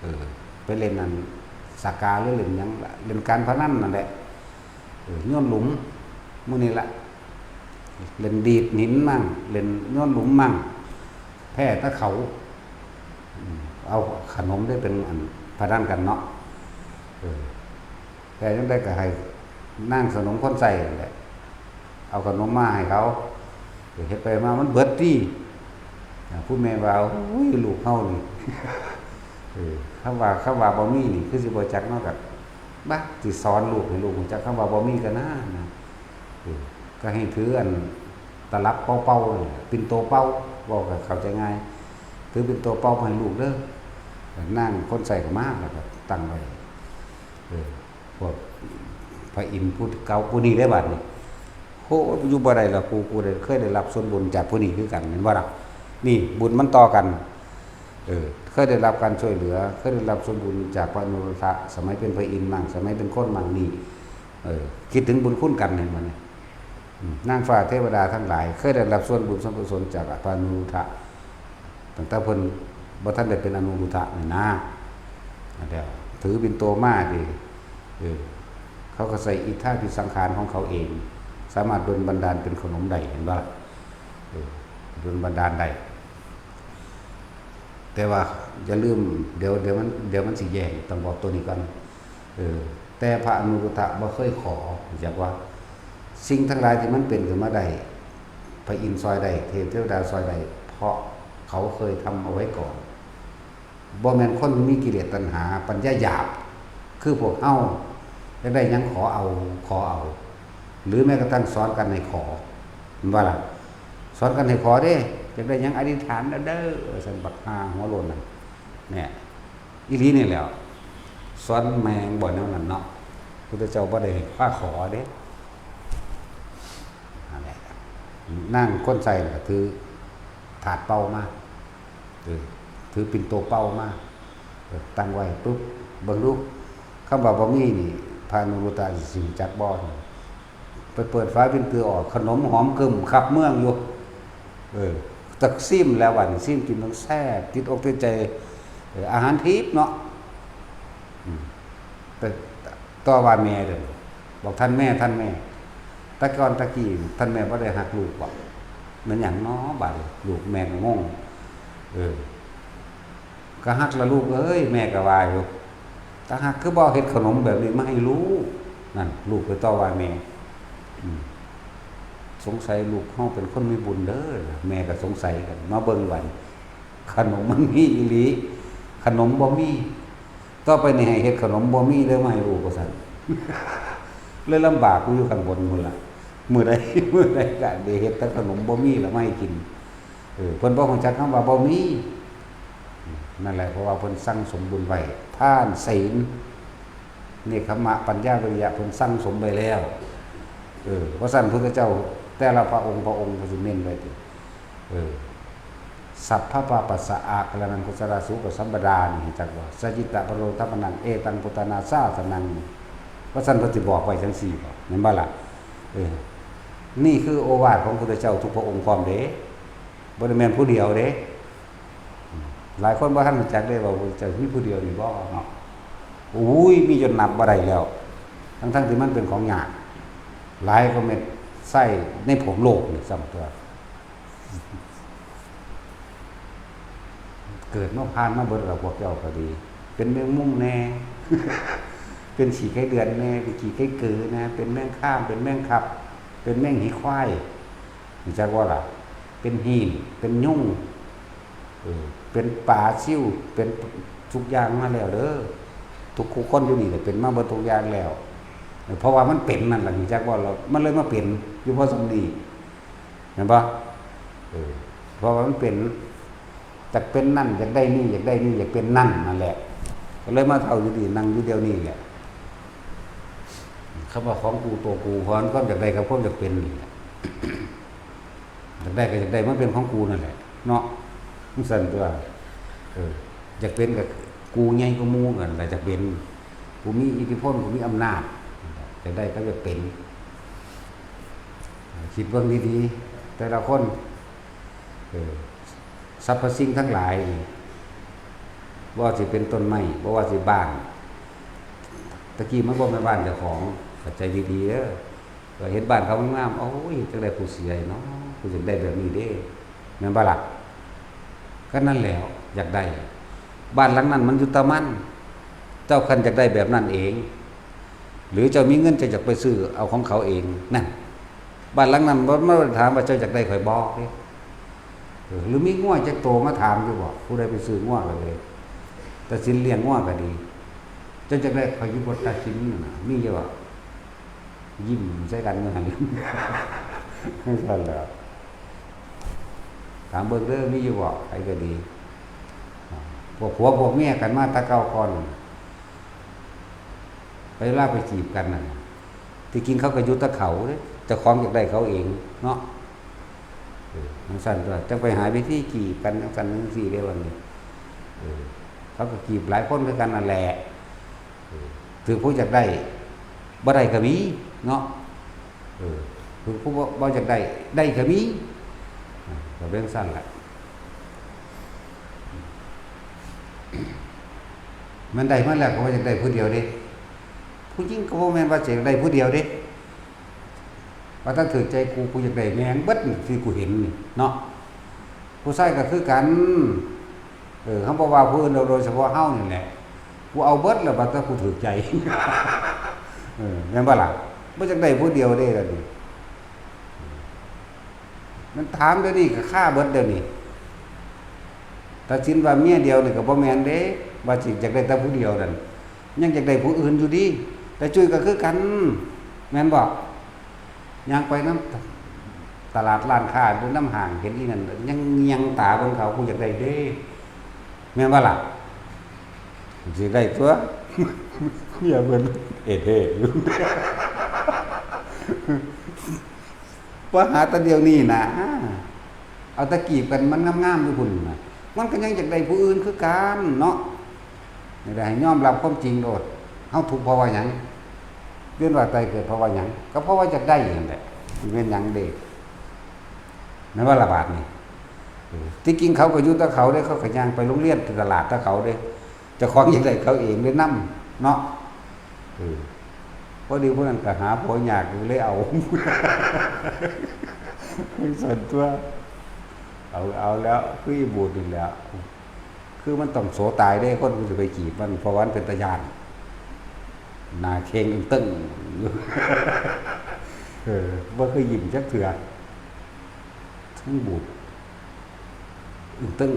เออ ไปเล่นนั่น สากาหรือเล่นหยังล่ะ เล่นการพนันนั่นแหละ เออ โยนหลุม มื้อนี้ละ เล่นดีดหินมั่ง เล่นโยนหลุมมั่ง แพ้แต่เขา อืม เอาขนมได้เป็นอันพนันกันเนาะ เออ แพ้จั่งใด๋ก็ให้นางสนมคนใช้นั่นแหละ เอาขนมมาให้เขา เฮ็ดไปมามันเบิดติ อ่า ผู้แม่ว่า โอ้ย ลูกเฮานี่ เออ คำว่า คำว่าบ่มีนี่ คือสิบ่จักเนาะ ก็ บะ สิสอนลูกให้ลูกรู้จักคำว่าบ่มีก็น่านะ เออ ก็ให้ถืออันตลับเป่าๆ นั่นแหละ ปิ่นโตเป่า เว้าก็เข้าใจง่าย ถือปิ่นโตเป่ามาให้ลูกเด้อ นางคนใช้ก็มา แล้วก็ตั้งไว้ เออ พวกพระอินทร์ผู้เก่าผู้นี้ได้บัดนี้ โห อยู่บ่ได้ละ กู กูได้ เคยได้รับส่วนบุญจากผู้นี้คือกัน แม่นบ่ล่ะ นี่บุญมันต่อกัน เออ เคยได้รับการช่วยเหลือ เคยได้รับส่วนบุญจากพระอนุรุทธะ สมัยเป็นพระอินทร์มั่ง สมัยเป็นคนมั่งนี่ เออ คิดถึงบุญคุณกัน แม่นบ่นี่ อืม นางฟ้าเทวดาทั้งหลาย เคยได้รับส่วนบุญส่วนกุศลจากพระอนุรุทธะ ตั้งแต่เพิ่นบ่ทันได้เป็นอนุรุทธะนี่นะ แล้วถือปิ่นโตมาติ เออ เขาก็ใส่อิทธาภิสังขารของเขาเอง สามารถดลบันดาลเป็นขนมได้ เห็นบ่ล่ะ เออ ดลบันดาลได้ แต่ว่าอย่าลืม เดี๋ยว เดี๋ยวมัน เดี๋ยวมันสิแย่ ต้องบอกตัวนี้ก่อน เออ แต่พระอนุรุทธะบ่เคยขอ รู้จักว่า สิ่งทั้งหลายที่มันเป็นขึ้นมาได้ พระอินทร์ซ่อยได้ เทพเทวดาซ่อยได้ เพราะเขาเคยทำเอาไว้ก่อน บ่แม่นคนมีกิเลสตัณหา ปัญญาหยาบ คือพวกเฮา อยากได้หยังขอเอา ขอเอา หรือแม้กระทั่งสอนกันให้ขอ แม่นบ่ล่ะ สอนกันให้ขอเด้ อยากได้หยังอธิษฐานเอาเด้อ ว่าซั่น บักห่าหัวโล้นนั่น เนี่ย อีหลีนี่แหล้ว สอนแม่งบ่แนวนั้นเนาะ พุทธเจ้าบ่ได้ให้พาขอเด้ นั่นแหละ นางคนใช้น่ะถือถาดเป่ามา เออ ถือปิ่นโตเป่ามา เออ ตั้งไว้ปุ๊บ เบิ่งดู คำว่าบ่มีนี่ พระอนุรุทธะสิรู้จักบ่นี่ ไปเปิดฝาปิ่นโตออก ขนมหอมกึ่มคับเมืองอยู่ เออ จักซิมแล้วบัดนี้ ซิมกินมันแซ่บ ติดอกติดใจ เออ อาหารทิพย์เนาะ อืม ไปต่อว่าแม่เด้อ บอก "ท่านแม่ ท่านแม่ แต่ก่อนแต่กี้ท่านแม่บ่ได้ฮักลูกบ่ แม่นหยังน้อ บาดนี้ ลูกแม่ก็งง เออ ก็ฮักละลูกเอ้ย แม่ก็ว่าอยู่ แต่ฮักคือบ่เฮ็ดขนมแบบนี้มาให้ลูก" นั่น ลูกไปต่อว่าแม่ อืม สงสัยลูกเฮาเป็นคนมีบุญเด้อ แม่ก็สงสัยกัน มาเบิ่งบัดนี้ ขนมมันมีอีหลี ขนมบ่มี ต่อไปนี่ให้เฮ็ดขนมบ่มีเด้อ มาให้ลูก ว่าซั่น เลยลำบากกูอยู่ข้างบนพุ้นล่ะ มื้อใด มื้อใดก็ได้เฮ็ดแต่ขนมบ่มีละมาให้กิน เออ เพิ่นบ่รู้จักคำว่าบ่มี นั่นแหละ เพราะว่าเพิ่นสั่งสมบุญไว้ ทาน ศีล เนกขัมมะ ปัญญา วิริยะ เพิ่นสั่งสมไว้แล้ว เออ เพราะฉะนั้นพุทธเจ้าแต่ละพระองค์ พระองค์ก็สิเน้นไว้ติ เออ สัพพะปาปัสสะ อาการนัง กุศลาสุปสัมปดา นี่จักว่า สจิตตะปโรธรรมนัง เอตังพุทธานาสาสนัง ว่าซั่นเพิ่นสิบอกไว้จังซี่บ่ แม่นบ่ล่ะ เออ นี่คือโอวาทของพุทธเจ้าทุกพระองค์พร้อมเด้ บ่ได้แม่นผู้เดียวเด้ หลายคนบ่ทันรู้จักเด้ว่าพุทธเจ้ามีผู้เดียวนี่บ่เนาะ อุ้ย มีจนนับบ่ได้แล้ว ทั้งๆที่มันเป็นของยาก หลายกว่าเม็ดทรายในผงโลกนี่ซ้ำตัว เกิดมาผ่านมาเบิดแล้ว พวกเจ้าก็ดี เป็นแมงมุมแน่ เป็นขี้ไก่เดือนแน่ เป็นขี้ไก่เกือแน่ เป็นแมงคาม เป็นแมงคับ เป็นแมงหีควาย รู้จักบ่ล่ะ เป็นหีน เป็นยุง เออ เป็นปลาซิว เป็นทุกอย่างมาแล้วเด้อ ทุกคู่คนอยู่นี่แหละ เป็นมาเบิดทุกอย่างแล้ว เออ เพราะว่ามันเป็นนั่นล่ะ รู้จักบ่ล่ะ มันเลยมาเป็นอยู่พอส่ำนี้ แม่นบ่ เออ เพราะว่ามันเป็น อยากเป็นนั่น อยากได้นี่ อยากได้นี่ อยากเป็นนั่น นั่นแหละ ก็เลยมาเฒ่าอยู่นี่ นั่งอยู่เดี๋ยวนี้แหละ คำว่าของกู ตัวกู เพราะมันความอยากได้กับความอยากเป็นนี่แหละ อยากได้ก็อยากได้ มันเป็นของกูนั่นแหละ เนาะ มันซั่นตัว เออ อยากเป็นก็กูใหญ่กว่าหมู่นั่นแหละ อยากเป็น กูมีอิทธิพล กูมีอำนาจ อยากได้ก็อยากเป็น คิดเบิ่งดีๆ แต่ละคน เออ สรรพสิ่งทั้งหลายนี่ บ่ว่าสิเป็นต้นไม้ บ่ว่าสิบ้าน ตะกี้มันบ่แม่นบ้านเจ้าของ เข้าใจดีๆ เด้อ ก็เห็นบ้านเขางามๆ โอ้ย จักได้ผู้เสียเนาะ ผู้อยากได้แบบนี้เด้ แม่นบ่ล่ะ? ก็นั่นแหละ อยากได้ บ้านหลังนั้นมันอยู่แต่มัน เจ้าคันอยากได้แบบนั้นเอง หรือเจ้ามีเงินเจ้าอยากไปซื้อเอาของเขาเอง นั่น บ้านหลังนั้นบ่ บ่ได้ถามว่าเจ้าอยากได้ข่อยบ่เด้ เออ หรือมีงัวจักโตมาถามอยู่บ่ ผู้ใดไปซื้องัวก็เลย ตาสินเลี้ยงงัวก็ดี เจ้าอยากได้ข่อยอยู่บ่ ตาสินน่ะ มีอยู่บ่ ยิ้มใส่กันอยู่หั่น ซั่นแหล้ว ถามเบิ่งเด้อ มีอยู่บ่ ไผก็ดี พวกผัวพวกเมียกันมาแต่เก่าก่อน ไปลาไปจีบกันนั่นน่ะ ที่จริงเขาก็อยู่แต่เขาเด้ เจ้าของอยากได้เขาเองเนาะ เออ จั่งซั่นตั๊ว จั่งไปหาวิธีจีบกันจั่งซั่นจั่งซี้เด้ ว่านี่ เออ เขาก็จีบหลายคนคือกันนั่นแหละ เออ ถือผู้อยากได้ บ่ได้ก็มีเนาะ เออ ถือผู้บ่ บ่อยากได้ ได้ก็มี อ่า ก็เป็นซั่นล่ะ มันได้มาแล้วก็ว่าอยากได้ผู้เดียวเด้ ผู้หญิงก็บ่แม่นว่าสิอยากได้ผู้เดียวเด้ ว่าถ้าถือใจกู กูอยากได้แม่งเบิดนี่ที่กูเห็นนี่เนาะ ผู้ชายก็คือกัน เออ เฮาบ่ว่าผู้อื่นดอก โดยเฉพาะเฮานี่แหละ กูเอาเบิดแล้ว บัดถ้ากูถือใจ เออ แม่นบ่ล่ะ? บ่อยากได้ผู้เดียวเด้ล่ะนี่ มันถามเดี๋ยวนี้ก็คาเบิดเดี๋ยวนี้ ตัดสินว่าเมียเดียวนี่ก็บ่แม่นเด้ ว่าสิอยากได้แต่ผู้เดียวนั่น ยังอยากได้ผู้อื่นอยู่ดี แต่จุ้ยก็คือกัน แม่นบ่? ย่างไปนำตลาดร้านค้าหรือนำห้าง เห็นอีนั่น ยังเงี่ยงตาเบิ่งเขา ผู้อยากได้เด้ แม่นบ่ล่ะ? สิได้ตั๊ว เมียเพิ่นเอเท่อยู่ ว่าหาแต่เดี๋ยวนี้นะ เอาแต่กีบกันมันงามๆอยู่พุ้นน่ะ มันก็ยังอยากได้ผู้อื่นคือกันเนาะ นี่แหละให้ยอมรับความจริงโลด เฮาทุกข์เพราะว่าหยัง เวียนว่ายตายเกิดเพราะว่าหยัง ก็เพราะว่าอยากได้นั่นแหละ สิเป็นหยังเด้ แม่นบ่ล่ะบาดนี้ เออ ที่จริงเขาก็อยู่แต่เขาเด้ เขาก็ย่างไปโรงเรียน ไปตลาดแต่เขาเด้ เจ้าของอยากได้เขาเองเลยนำเนาะ เออ พอดีผู้นั้นก็หาผัวยากอยู่เลยเอา ซั่นตั๊ว เอา เอาแล้ว คืออีบูดนี่แหละ คือมันต้องโสตายเด้ คนผู้สิไปจีบมัน เพราะว่ามันเป็นตาย้าน หน้าเข่งตึงอยู่ เออ บ่เคยยิ้มจักเทื่อ ทั้งบูด อึ้งตึง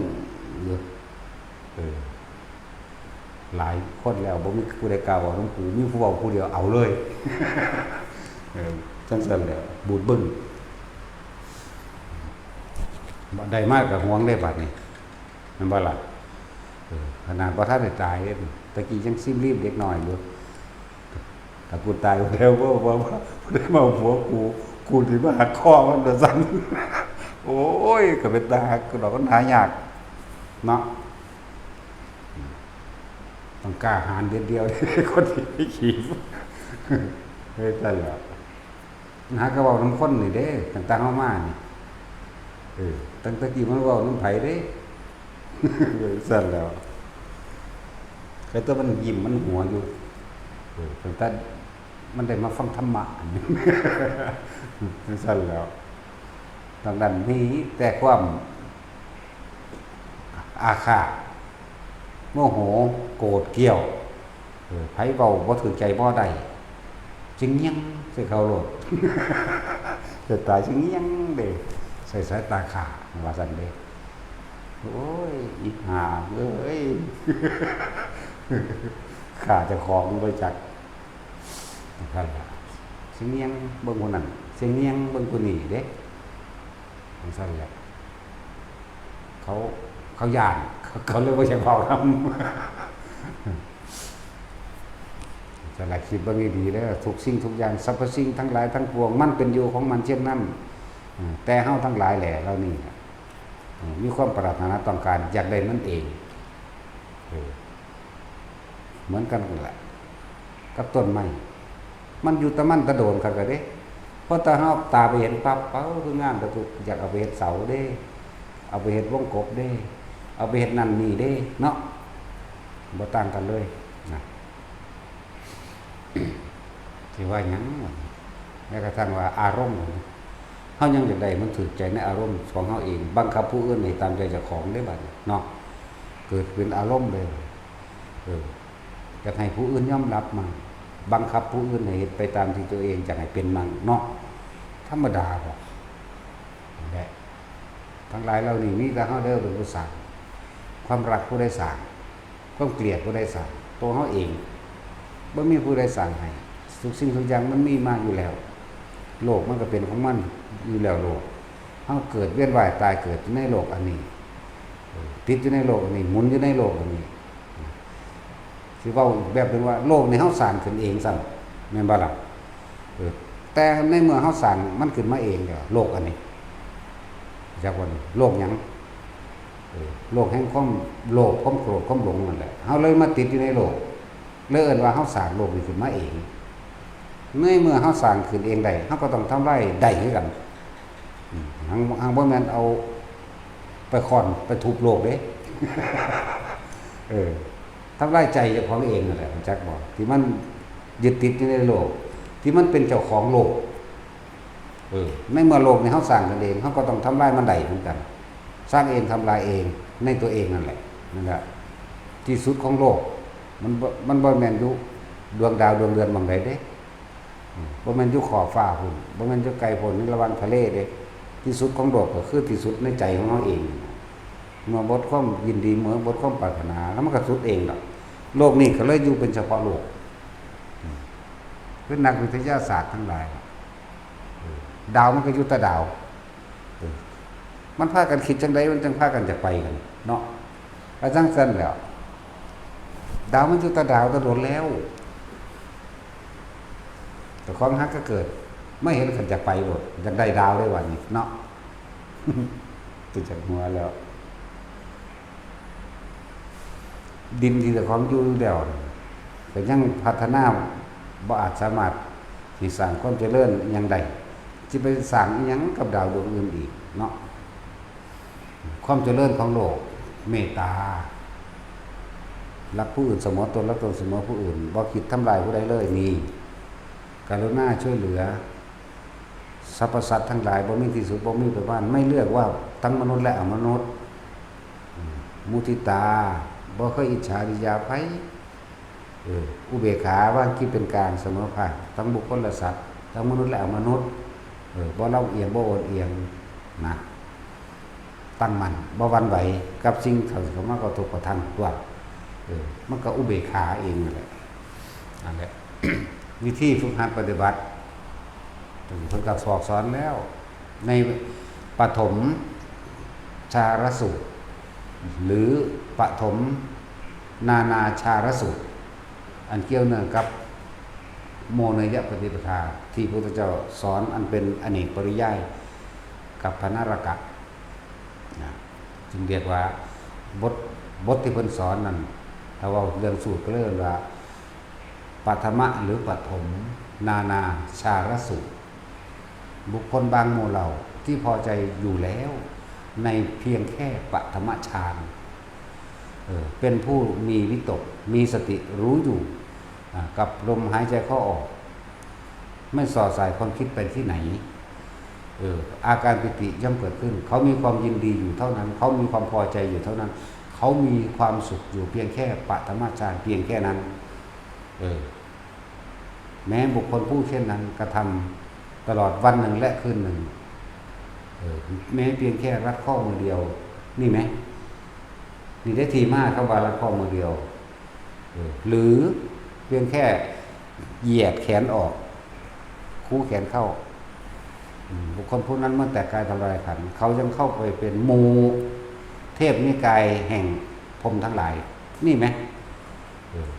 อยู่ เออ หลายคนแล้ว บ่มีผู้ใดกล้าเว้านำกู มีผู้เว้าผู้เดียว เอาเลย เออ จั่งซั่นแหละ บูดบึ้ง บ่ได้มาก็หวงได้บัดนี้ แม่นบ่ล่ะ? เออ ขนาดบ่ทันได้ตายเด้ ตะกี้ยังซิมรีบเด็กน้อยอยู่ ถ้ากูตายแล้ว บ่ บ่ บ่ บ่ได้มาเอาผัวกู กูสิมาหักคอมันว่าซั่น โอ้ย ก็เป็นตาหักดอก มันหายากเนาะ ต้องกล้าหาญเด็ดเดี่ยว คนที่ไปจีบ เฮ้ย ซั่นแหละ หากะเว้านำคนนี่เด้ ตั้งแต่เฮามานี่ เออ ตั้งแต่กี้มันเว้านำไผเด้ ซั่นแหล้ว แต่ตัวมันยิ้มมันหัวอยู่ เออ ตั้งแต่มันได้มาฟังธรรมะ ซั่นแหล้ว ดังนั้นมีแต่ความอาฆาต โมโห โกรธเกรี้ยว เออ ไผเว้าบ่ถืกใจบ่ได้ สิแหย่งใส่เขาโลด จะตายสิแหย่งเด้ ใส่สายตาฆ่า ว่าซั่นเด้ โอ้ย อีห่าเอ้ย ฆ่าเจ้าของบ่จัก นั่นล่ะ สิแหย่งเบิ่งผู้นั้น สิแหย่งเบิ่งผู้นี้เด้ จั่งซั่นแหละ เขา เขาย้าน เขาเลยบ่อยากเว้านำ สละคิดเบิ่งดีๆเด้อ ทุกสิ่งทุกอย่าง สรรพสิ่งทั้งหลายทั้งปวง มันเป็นอยู่ของมันเช่นนั้น อ่า แต่เฮาทั้งหลายแหละ เหล่านี้น่ะ อ่า มีความปรารถนาต้องการอยากได้มันเอง เออ เหมือนกันนั่นแหละ กับต้นไม้ มันอยู่แต่มันแต่โดนคักแล้วเด้ พอตาเฮาตาไปเห็นปั๊บ เอ้า คืองามแต่กูอยากเอาไปเฮ็ดเสาเด้ เอาไปเฮ็ดวงกบเด้ เอาไปเฮ็ดนั่นนี่เด้ เนาะ บ่ต่างกันเลยนะ สิว่าหยังวะนี่ แม้กระทั่งว่าอารมณ์ เฮายังอยากได้มันถูกใจในอารมณ์ของเฮาเอง บังคับผู้อื่นให้ตามใจเจ้าของได้บัดนี้เนาะ เกิดเป็นอารมณ์เลย เออ อยากให้ผู้อื่นยอมรับมั่ง บังคับผู้อื่นให้เฮ็ดไปตามที่ตัวเองอยากให้เป็นมั่งเนาะ ธรรมดาบ่ นั่นแหละ ทั้งหลายเหล่านี้มีแต่เฮาเด้อเป็นผู้สร้าง ความรักผู้ใดสร้าง ความเกลียดผู้ใดสร้าง ตัวเฮาเอง บ่มีผู้ใดสร้างให้ ทุกสิ่งทุกอย่างมันมีมาอยู่แล้ว โลกมันก็เป็นของมันอยู่แล้วโลก เฮาเกิดเวียนว่ายตายเกิดอยู่ในโลกอันนี้ เออ ติดอยู่ในโลกอันนี้ หมุนอยู่ในโลกอันนี้ สิเว้าอีกแบบหนึ่งว่าโลกนี้เฮาสร้างขึ้นเองซ้ำ แม่นบ่ล่ะ เออ แต่ในเมื่อเฮาสร้างมันขึ้นมาเองแล้ว โลกอันนี้ จักว่านี่ โลกหยัง เออ โลกแห่งความโลภ ความโกรธ ความหลงนั่นแหละ เฮาเลยมาติดอยู่ในโลก เลยเอิ้นว่าเฮาสร้างโลกนี้ขึ้นมาเอง ในเมื่อเฮาสร้างขึ้นเองได้ เฮาก็ต้องทำลายได้คือกัน อืม หัง หังบ่แม่นเอาไปค้อนไปทุบโลกเด้ เออ ทำลายใจเจ้าของเองนั่นแหละ รู้จักบ่ ที่มันยึดติดอยู่ในโลก ที่มันเป็นเจ้าของโลก เออ ในเมื่อโลกนี้เฮาสร้างขึ้นเอง เฮาก็ต้องทำลายมันได้เหมือนกัน สร้างเองทำลายเองในตัวเองนั่นแหละ นั่นแหละ ที่สุดของโลก มันบ่ มันบ่แม่นอยู่ดวงดาวดวงเดือนหม่องใดเด้ อืม บ่แม่นอยู่ขอบฟ้าพุ้น บ่แม่นอยู่ไกลพุ้น ในระหว่างทะเลเด้ ที่สุดของโลกก็คือที่สุดในใจของเฮาเอง เมื่อหมดความยินดี เมื่อหมดความปรารถนา แล้วมันก็สุดเองดอก โลกนี้ก็เลยอยู่เป็นเฉพาะโลก อืม คือนักวิทยาศาสตร์ทั้งหลาย เออ ดาวมันก็อยู่แต่ดาว เออ มันพากันคิดจังใด มันจังพากันจะไปกันเนาะ ก็จังซั่นแหล้ว ดาวมันอยู่แต่ดาวแต่โดนแล้ว เจ้าของหากะเกิด มาเห็นคันจะไปโลด อยากได้ดาวได้วันนี้เนาะ ไปจากหัวแล้ว ดินที่เจ้าของอยู่แล้วน่ะ ก็ยังพัฒนาบ่อาจสามารถสิสร้างความเจริญอิหยังได้ สิไปสร้างอิหยังกับดาวดวงอื่นอีกเนาะ ความเจริญของโลก เมตตา รักผู้อื่นเสมอตน รักตนเสมอผู้อื่น บ่คิดทำลายผู้ใดเลย นี่ กรุณาช่วยเหลือ สรรพสัตว์ทั้งหลาย บ่มีที่สุด บ่มีประมาณ ไม่เลือกว่าทั้งมนุษย์และอมนุษย์ อืม มุทิตา บ่เคยอิจฉาริษยาไผ เออ อุเบกขาวางจิตเป็นกลางเสมอภาค ทั้งบุคคลและสัตว์ ทั้งมนุษย์และอมนุษย์ เออ บ่ลำเอียง บ่โอนเอียง นะ ตั้งมั่น บ่หวั่นไหวกับสิ่งเข้ามากระทบกระทั่งตัว เออ มันก็อุเบกขาเองนั่นแหละ นั่นแหละ วิธีฝึกหัดปฏิบัติ เพิ่นก็สอกสอนแล้ว ในปฐมฌารสูตร หรือปฐมนานาฌารสูตร อันเกี่ยวเนื่องกับโมเนยปฏิปทา ที่พระพุทธเจ้าสอนอันเป็นอเนกปริยายกัปปนรกะ นะ จึงเรียกว่าบท บทที่เพิ่นสอนนั่น ถ้าเว้าเรื่องสูตรก็เรียกว่า ปฐมะหรือปฐมนานาฌารสูตร บุคคลบางหมู่เหล่าที่พอใจอยู่แล้วในเพียงแค่ปฐมฌาน เออ เป็นผู้มีวิตก มีสติรู้อยู่ อ่า กับลมหายใจเข้าออก ไม่ส่อสายความคิดไปที่ไหน เออ อาการปีติย่อมเกิดขึ้น เขามีความยินดีอยู่เท่านั้น เขามีความพอใจอยู่เท่านั้น เขามีความสุขอยู่เพียงแค่ปฐมฌานเพียงแค่นั้น เออ แม้บุคคลผู้เช่นนั้นกระทำตลอดวันหนึ่งและคืนหนึ่ง เออ แม้เพียงแค่รัดข้อมือเดียว นี่ไหม นี่ได้ที่มาคำว่ารัดข้อมือเดียว เออ หรือเพียงแค่เหยียดแขนออก คู่แขนเข้า อืม บุคคลผู้นั้นเมื่อแตกกายทำลายขันธ์ เขายังเข้าไปเป็นหมู่เทพนิกายแห่งพรหมทั้งหลาย นี่ไหม เออ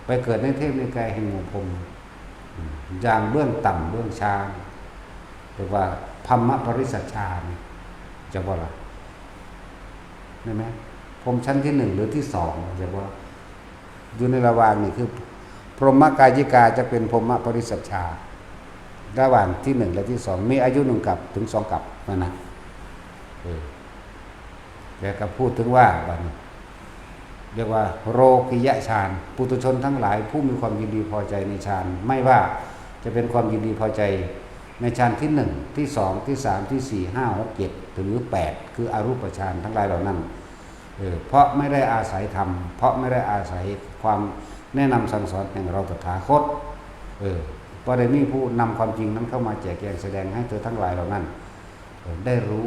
ไปเกิดในเทพนิกายแห่งหมู่พรหม อืม อย่างเบื้องต่ำเบื้องช้า เรียกว่าพรหมปริสัชฌานี่ จะว่าล่ะ ได้ไหม พรหมชั้นที่หนึ่งหรือที่สอง จะว่า อยู่ในระหว่างนี่คือ พรหมกายิกาจะเป็นพรหมปริสัชฌา ระหว่างที่หนึ่งและที่สอง มีอายุหนึ่งกัปถึงสองกัปนั่นนะ เออ แกก็พูดถึงว่าบัดนี้ เรียกว่าโลกิยฌาน ปุถุชนทั้งหลายผู้มีความยินดีพอใจในฌาน ไม่ว่าจะเป็นความยินดีพอใจ ในฌานที่หนึ่ง ที่สอง ที่สาม ที่สี่ ห้า หก เจ็ด หรือ แปด คืออรูปฌานทั้งหลายเหล่านั้น เออ เพราะไม่ได้อาศัยธรรม เพราะไม่ได้อาศัยความแนะนำสั่งสอนแห่งเราตถาคต เออ บ่ได้มีผู้นำความจริงนั้นเข้ามาแจกแจงแสดงให้เธอทั้งหลายเหล่านั้น เออ ได้รู้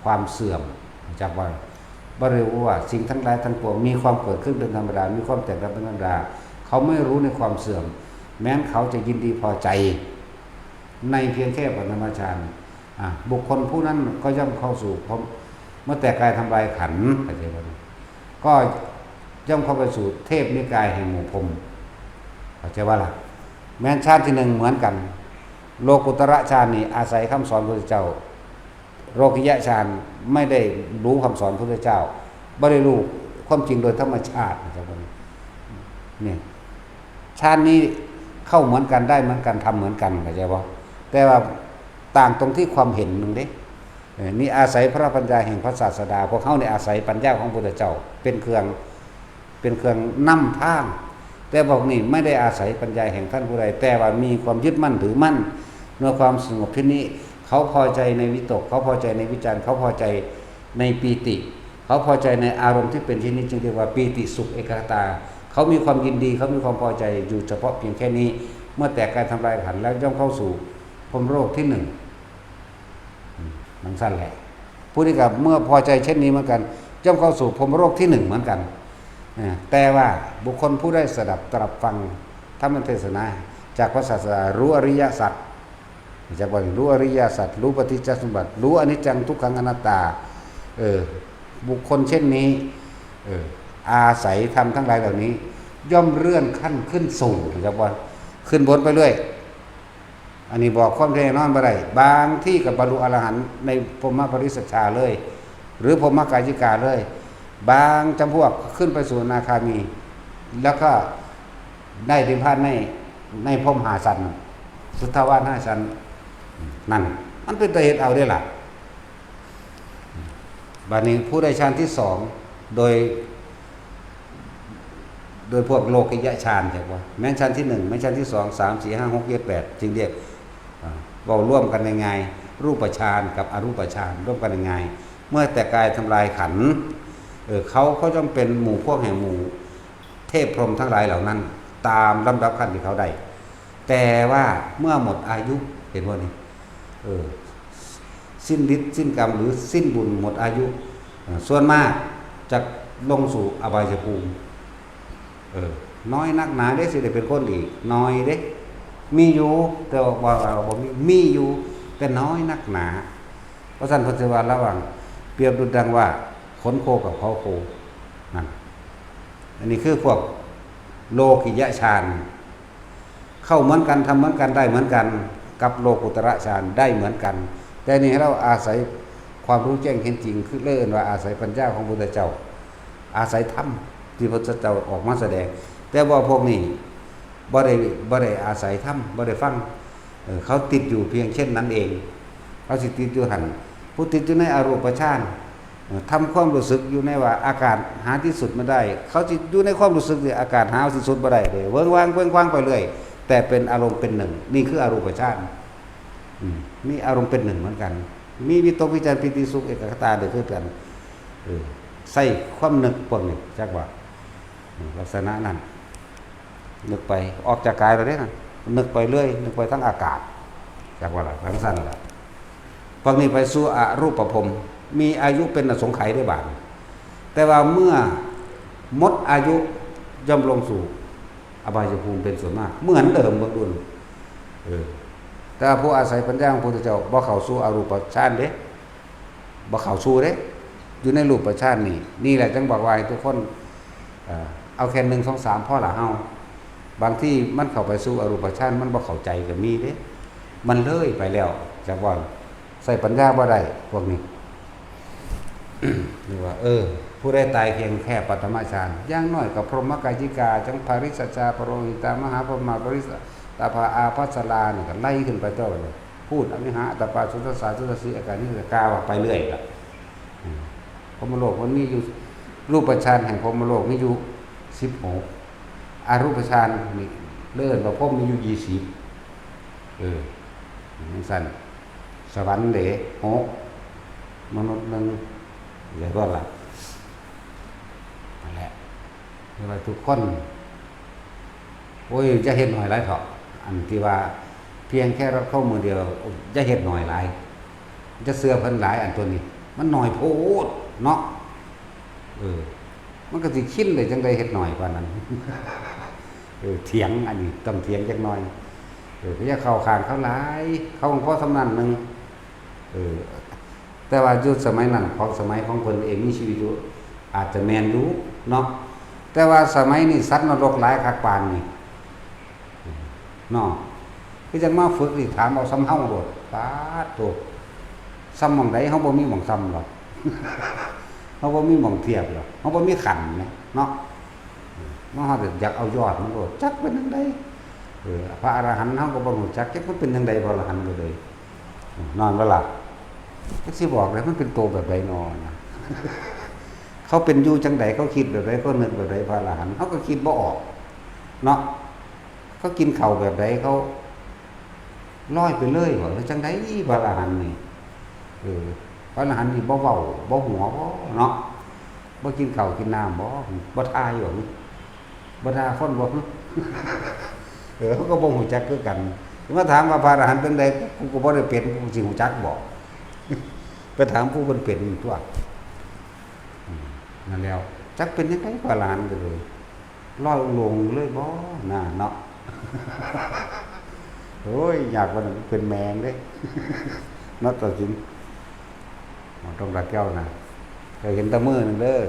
ความเสื่อม จากว่า บ่ได้รู้ว่าสิ่งทั้งหลายทั้งปวงมีความเกิดขึ้นเป็นธรรมดา มีความแตกดับเป็นธรรมดา เขาไม่รู้ในความเสื่อม แม้นเขาจะยินดีพอใจ ในเพียงแค่ปฐมฌาน อ่ะ บุคคลผู้นั้นก็ย่อมเข้าสู่พรหม เมื่อแตกกายทำลายขันธ์ เข้าใจบ่ ก็ย่อมเข้าไปสู่เทพนิกายแห่งหมู่พรหม เข้าใจบ่ล่ะ แม้นฌานที่หนึ่งเหมือนกัน โลกุตระฌานนี่อาศัยคำสอนพระพุทธเจ้า โลกิยะฌานไม่ได้รู้คำสอนพระพุทธเจ้า บ่ได้รู้ความจริงโดยธรรมชาติ เข้าใจบ่ เนี่ย ฌานนี้เข้าเหมือนกัน ได้เหมือนกัน ทำเหมือนกัน เข้าใจบ่ แต่ว่าต่างตรงที่ความเห็นหนึ่งเด้ เออ นี่อาศัยพระปัญญาแห่งพระศาสดา พวกเฮานี่อาศัยปัญญาของพระพุทธเจ้าเป็นเครื่อง เป็นเครื่องนำทาง แต่พวกนี้ไม่ได้อาศัยปัญญาแห่งท่านผู้ใด แต่ว่ามีความยึดมั่นถือมั่น ในความสงบที่นี้ เขาพอใจในวิตก เขาพอใจในวิจาร เขาพอใจในปีติ เขาพอใจในอารมณ์ที่เป็นที่นี้ จึงเรียกว่าปีติสุขเอกคตา เขามีความยินดี เขามีความพอใจอยู่เฉพาะเพียงแค่นี้ เมื่อแตกกายทำลายขันธ์แล้วย่อมเข้าสู่พรหมโลกที่หนึ่ง อืม ดังสั้นแหละ ผู้นี้ก็เมื่อพอใจเช่นนี้เหมือนกัน ย่อมเข้าสู่พรหมโลกที่หนึ่งเหมือนกัน อ่า แต่ว่าบุคคลผู้ได้สดับตรับฟังธรรมเทศนาจากพระศาสดา รู้อริยสัจ จากว่ารู้อริยสัจ รู้ปฏิจจสมบัติ รู้อนิจจังทุกขังอนัตตา เออ บุคคลเช่นนี้ เออ อาศัยธรรมทั้งหลายเหล่านี้ ย่อมเลื่อนขั้นขึ้นสู่ จากว่าขึ้นบนไปเรื่อย อันนี้บอกความแน่นอนบ่ได้ บางที่ก็บรรลุอรหันต์ในพรหมปริศชาเลย หรือพรหมกายิกาเลย บางจำพวกขึ้นไปสู่อนาคามี แล้วก็ได้นิพพานใน ในพรหมห้าชั้น สุทธาวาสห้าชั้น นั่น มันเป็นตาเฮ็ดเอาเด้ล่ะ บัดนี้ผู้ได้ฌานที่สอง โดย โดยพวกโลกิยฌาน จักว่า แม้นฌานที่หนึ่ง แม้นฌานที่สอง สาม สี่ ห้า หก เจ็ด แปด จึงเรียก อ่า เว้าร่วมกันง่ายๆ รูปฌานกับอรูปฌาน ร่วมกันง่ายๆ เมื่อแตกกายทำลายขันธ์ เออ เขาก็ย่อมเป็นหมู่พวกแห่งหมู่เทพพรหมทั้งหลายเหล่านั้น ตามลำดับขั้นที่เขาได้ แต่ว่าเมื่อหมดอายุ เห็นบ่นี่ เออ สิ้นฤทธิ์สิ้นกรรมหรือสิ้นบุญหมดอายุ เออ ส่วนมากจะลงสู่อบายภูมิ เออ น้อยนักหนาเด้สิได้เป็นคนดี น้อยเด้ มีอยู่ แต่ว่า ว่า ว่าบ่มี มีอยู่ แต่น้อยนักหนา เพราะฉะนั้นเพิ่นสิว่าระหว่าง เปรียบดุจดังว่าขนโคกับเขาโค นั่น อันนี้คือพวกโลกิยฌาน เข้าเหมือนกัน ทำเหมือนกัน ได้เหมือนกัน กับโลกุตระฌานได้เหมือนกัน แต่นี่เราอาศัยความรู้แจ้งเห็นจริง คือเรียกว่าอาศัยปัญญาของพุทธเจ้า อาศัยธรรมที่พระพุทธเจ้าออกมาแสดง แต่ว่าพวกนี้บ่ได้ บ่ได้อาศัยธรรม บ่ได้ฟัง เออ เขาติดอยู่เพียงเช่นนั้นเอง เขาสิติดอยู่หั่น ผู้ติดอยู่ในอรูปฌาน เอ่อ ทำความรู้สึกอยู่ในว่าอากาศหาที่สุดไม่ได้ เขาสิอยู่ในความรู้สึกที่อากาศหาที่สุดบ่ได้เลย เวิ้งว้างเวิ้งคว้างไปเรื่อย แต่เป็นอารมณ์เป็นหนึ่ง นี่คืออรูปฌาน อืม มีอารมณ์เป็นหนึ่งเหมือนกัน มีวิตกวิจารปีติสุขเอกคตาเกิดขึ้นกัน เออ ใส่ความนึกพวกนี้ จักว่า อืม ลักษณะนั้น นึกไป ออกจากกายแล้วเด้นะ นึกไปเรื่อย นึกไปทั้งอากาศ จักว่าล่ะ ทั้งสั้นล่ะ พวกนี้ไปสู่อรูปภพ มีอายุเป็นอสงไขยได้บาด แต่ว่าเมื่อหมดอายุย่อมลงสู่อบายภูมิเป็นส่วนมาก เหมือนเดิมเบิ่งดู เออ แต่ว่าผู้อาศัยปัญญาของพระพุทธเจ้าบ่เข้าสู่อรูปฌานเด้ บ่เข้าสู่เด้ อยู่ในรูปฌานนี่ นี่แหละจั่งบอกว่าให้ทุกคน เอ่อ เอาแค่หนึ่ง สอง สาม พอละเฮา บางทีมันเข้าไปสู่อรูปฌาน มันบ่เข้าใจก็มีเด้ มันเลยไปแล้ว จักว่า ใช้ปัญญาบ่ได้ พวกนี้ เรียกว่า เออ ผู้ใดตายเพียงแค่ปฐมฌาน อย่างน้อยก็พรหมกายิกา จั่งปริสชา ปโรหิตา มหาพรหมา ปริสตาภา อาภัสรา นี่ก็ไล่ขึ้นไปต่อเลย พูดอวิหา อัตตปา สุทัสสา สุทัสสี อาการนี้ก็กล่าวไปเรื่อยละ อืม พรหมโลกมันมีอยู่ รูปฌานแห่งพรหมโลกมีอยู่สิบหก อรูปฌานนี่เรียกว่าพรหมมีอยู่ยี่สิบ เออ จั่งซั้น สวรรค์เด้ หก มนุษย์หนึ่ง เข้าใจบ่ล่ะ นั่นแหละ คือว่าทุกคน โอ้ย อย่าเฮ็ดน้อยหลายเถาะ อันที่ว่าเพียงแค่รถเข้ามือเดียว อย่าเฮ็ดน้อยหลาย อย่าเชื่อเพิ่นหลาย อันตัวนี้ มันน้อยโพดเนาะ เออ มันก็สิชินได้จั่งใด๋ เฮ็ดน้อยปานนั้น เออ เถียง อันนี้ต้องเถียงจักหน่อย เออ ก็อย่าเข้าข้างเขาหลาย เขาก็พอส่ำนั้นหนึ่ง เออ แต่ว่าอยู่สมัยนั้น ของสมัยของเพิ่นเองมีชีวิตอยู่ อาจจะแม่นอยู่เนาะ แต่ว่าสมัยนี้สัตว์นรกหลายคักปานนี้ เนาะ คือจั่งมาฝึกนี่ถามเอาส่ำเฮาโลด ป๊าดโธ่ ส่ำหม่องใด๋ เฮาบ่มีหม่องส่ำดอก เฮาบ่มีหม่องเทียบดอก เฮาบ่มีขันแหมเนาะ มาฮอดอยากเอายอดมันโลด จักเป็นจั่งใด๋ เออ พระอรหันต์เฮาก็บ่ฮู้จัก จักมันเป็นจั่งใด๋ พระอรหันต์ก็เลย นอนบ่หลับ จักสิบอกเลยมันเป็นโตแบบใด๋น้อนะ เขาเป็นอยู่จั่งใด๋ เขาคิดแบบใด๋ เขานึกแบบใด๋ พระอรหันต์ เฮาก็คิดบ่ออก เนาะ เขากินข้าวแบบใด๋ เขาลอยไปเลยบ่ หรือจั่งใด๋ พระอรหันต์นี่ เออ พระอรหันต์นี่บ่เว้า บ่หัวบ่เนาะ บ่กินข้าวกินน้ำบ่ บ่ถ่ายบ่ บ่ด่าคนบ่ เออ เขาก็บ่ฮู้จักคือกัน มาถามว่าพระอรหันต์เป็นใด๋ กูก็บ่ได้เป็น กูสิฮู้จักบ่ ไปถามผู้เพิ่นเป็นตั๊ว อืม นั่นแล้ว จักเป็นจั่งใด๋ พระอรหันต์ก็เลย ลอยโลงเลยบ่ น่าเนาะ โอ้ย ยากกว่านั้นเป็นแมงเด้ เนาะ ตัดสิน หมอต้องตาแก้วนะ เคยเห็นแต่มือหนึ่งเด้อ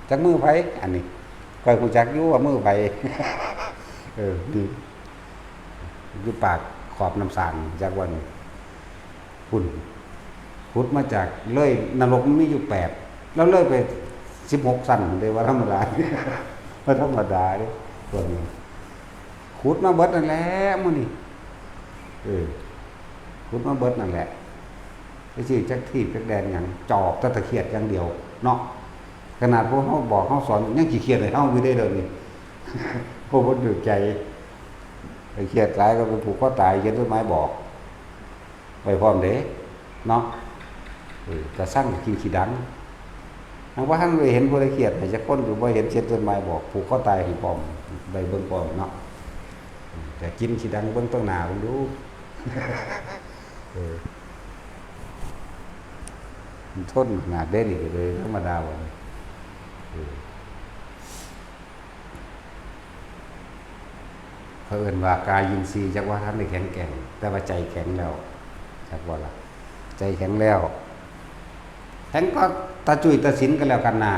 จักมือไผ อันนี้ ข้อยฮู้จักอยู่ว่ามือไผ เออ นี่ อยู่ปากขอบน้ำสาง จักว่านี่ พุ้น ขุดมาจากเลย นรกมันมีอยู่แปด แล้วเลยไปสิบหกชั้นเด้ ว่าธรรมดา ว่าธรรมดาเด้ พวกนี้ ขุดมาเบิดนั่นแหละ มื้อนี้ เออ ขุดมาเบิดนั่นแหละ ไปซื้อจักทีบจักแดนหยัง จอบแต่ตะเขียดอย่างเดียว เนาะ ขนาดพวกเฮาบอกเฮาสอน ยังขี้เขียดให้เฮาอยู่เด้ เดี๋ยวนี้ พวกเพิ่นถือใจ ไปเครียดหลายก็ไปผูกคอตาย เขียนจดหมายบอก ไว้พร้อมเด้ เนาะ เออ กะซังกินขี้ดัง หากว่าหั้นไปเห็นผู้ใดเครียดให้จักคนอยู่ บ่เห็นเขียนจดหมายบอก ผูกคอตายให้พร้อม ได้เบิ่งพร้อมเนาะ อืม แต่กินขี้ดังเบิ่งต่างหน้าเบิ่งดู เออ มันทนขนาดเด้นี่ ก็เลยธรรมดาบ่ เออ เขาเอิ้นว่ากายินทรีย์จักว่าทันได้แข็งแกร่ง แต่ว่าใจแข็งแล้ว จักว่าล่ะ ใจแข็งแล้ว แข็งก็ตาจุ้ยตาสินก็แล้วกันน่า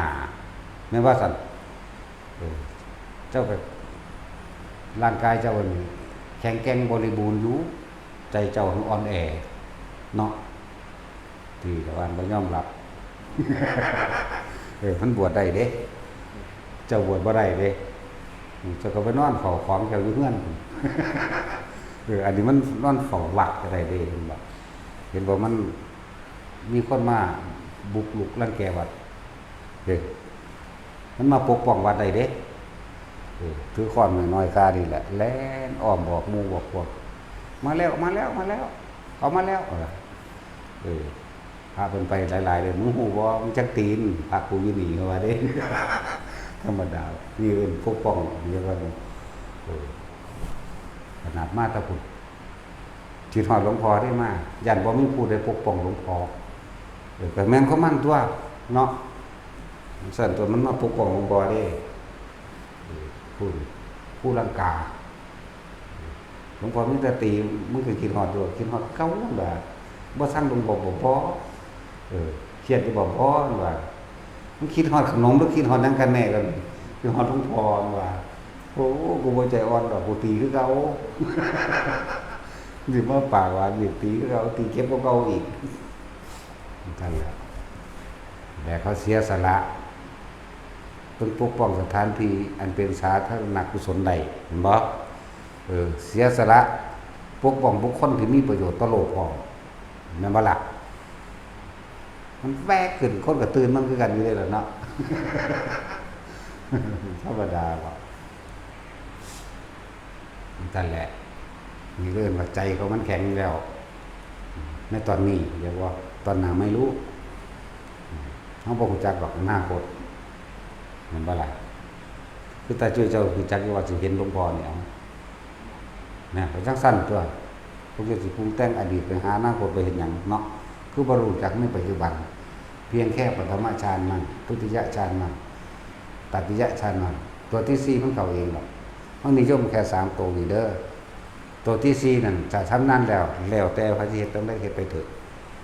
แม่นว่าซั่น เออ เจ้าก็ ร่างกายเจ้านี่แข็งแกร่งบริบูรณ์อยู่ ใจเจ้ามันอ่อนแอ เนาะ ที่ชาวบ้านบ่ยอมรับ เออ มันบวชได้เด้ เจ้าบวชบ่ได้เด้ อืม เจ้าก็ไปนอนเฝ้าของเจ้าอยู่เฮือน เออ อันนี้มันนอนเฝ้าวัดก็ได้เด้ เห็นบ่ เห็นบ่ มันมีคนมาบุกรุกรังแกวัด เด้ มันมาปกป้องวัดได้เด้ เออ ถือค้อนน้อยๆ คานี่แหละ แล่นอ้อมบอกหมู่บอกพวก มาแล้ว มาแล้ว มาแล้ว เขามาแล้ว เออ เออ พระเพิ่นไปหลายๆ เลย มึงฮู้บ่ มึงจักตีน พระกูอยู่นี่ เขาว่าเด้ ธรรมดา นี่เอิ้นปกป้อง เรียกว่า เออ ขนาดมาแต่พุ้น คิดฮอดหลวงพ่อเด้มา ย้านบ่มีผู้ใดปกป้องหลวงพ่อ เออ ก็แม่นของมันตั๊ว เนาะ ซั่นตั๊ว มันมาปกป้องหลวงพ่อเด้ เออ ผู้ ผู้ลังกา หลวงพ่อมีแต่ตี มึงก็คิดฮอดอยู่ คิดฮอดเก่าว่า บ่ซังหลวงพ่อบ่ บ่ เออ เครียดอยู่บ่ บ่ ว่า มึงคิดฮอดขนมหรือคิดฮอดหยังกันแน่ กัน คิดฮอดหลวงพ่อ ว่า โอ้ กูบ่ใจอ่อนดอก กูตีคือเก่า สิมาปากหวานอีก ตีคือเก่า ตีเจ็บกว่าเก่าอีก นั่นแหละ แต่เขาเสียสละ เพิ่นปกป้องสถานที่อันเป็นสาธารณกุศลได้ เห็นบ่ เออ เสียสละปกป้องบุคคลที่มีประโยชน์ต่อโลกพร้อม แม่นบ่ล่ะ มันแวกขึ้น คนก็ตื่นมันคือกันอยู่เด้ล่ะเนาะ ธรรมดาบ่ นั่นแหละ นี่เรื่องว่าใจเขามันแข็งแล้ว ในตอนนี้เรียกว่าตอนหน้าไม่รู้ เฮาบ่ฮู้จักดอกอนาคต แม่นบ่ล่ะ คือตาจุ้ยเจ้าฮู้จักอยู่ว่าสิเห็นหลวงพ่อนี่เอา นะ ไปจั่งซั่นตั๊ว พวกเจ้าสิปรุงแต่งอดีตไปหาอนาคตไปเฮ็ดหยังเนาะ คือบ่ฮู้จักในปัจจุบัน เพียงแค่ปฐมฌานมั่ง ทุติยฌานมั่ง ตติยฌานมั่ง ตัวที่สี่มันเข้าเองดอก มันนิยมแค่สามตัวนี่เด้อ ตัวที่สี่นั่น ถ้าชำนาญแล้ว แล้วแต่ไผสิเฮ็ดจั่งใดเฮ็ดไปเถอะ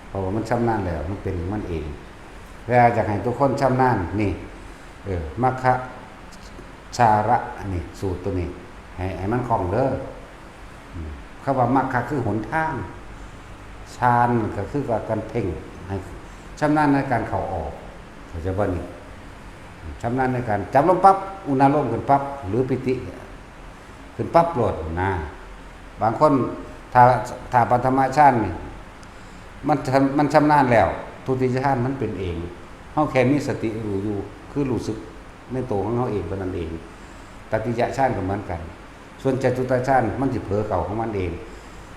เพราะว่ามันชำนาญแล้ว มันเป็นของมันเอง แต่อยากให้ทุกคนชำนาญนี่ เออ มัคคะชาระนี่ สูตรตัวนี้ ให้ ให้มันคล่องเด้อ อืม คำว่ามัคคะคือหนทาง ฌานก็คือว่าการเพ่ง ให้ชำนาญในการเข้าออก เข้าใจบ่นี่ ชำนาญในการจับลมปั๊บ อุณาโลมขึ้นปั๊บ หรือปีติ ขึ้นปั๊บโลดนะ บางคนถ้า ถ้าปฐมฌานนี่ มันชำ มันชำนาญแล้ว ทุติยฌานมันเป็นเอง เฮาแค่มีสติรู้อยู่ คือรู้สึกในตัวของเฮาเองเท่านั้นเอง ตติยฌานก็เหมือนกัน ส่วนจตุตฌานมันสิเผลอเข้าของมันเอง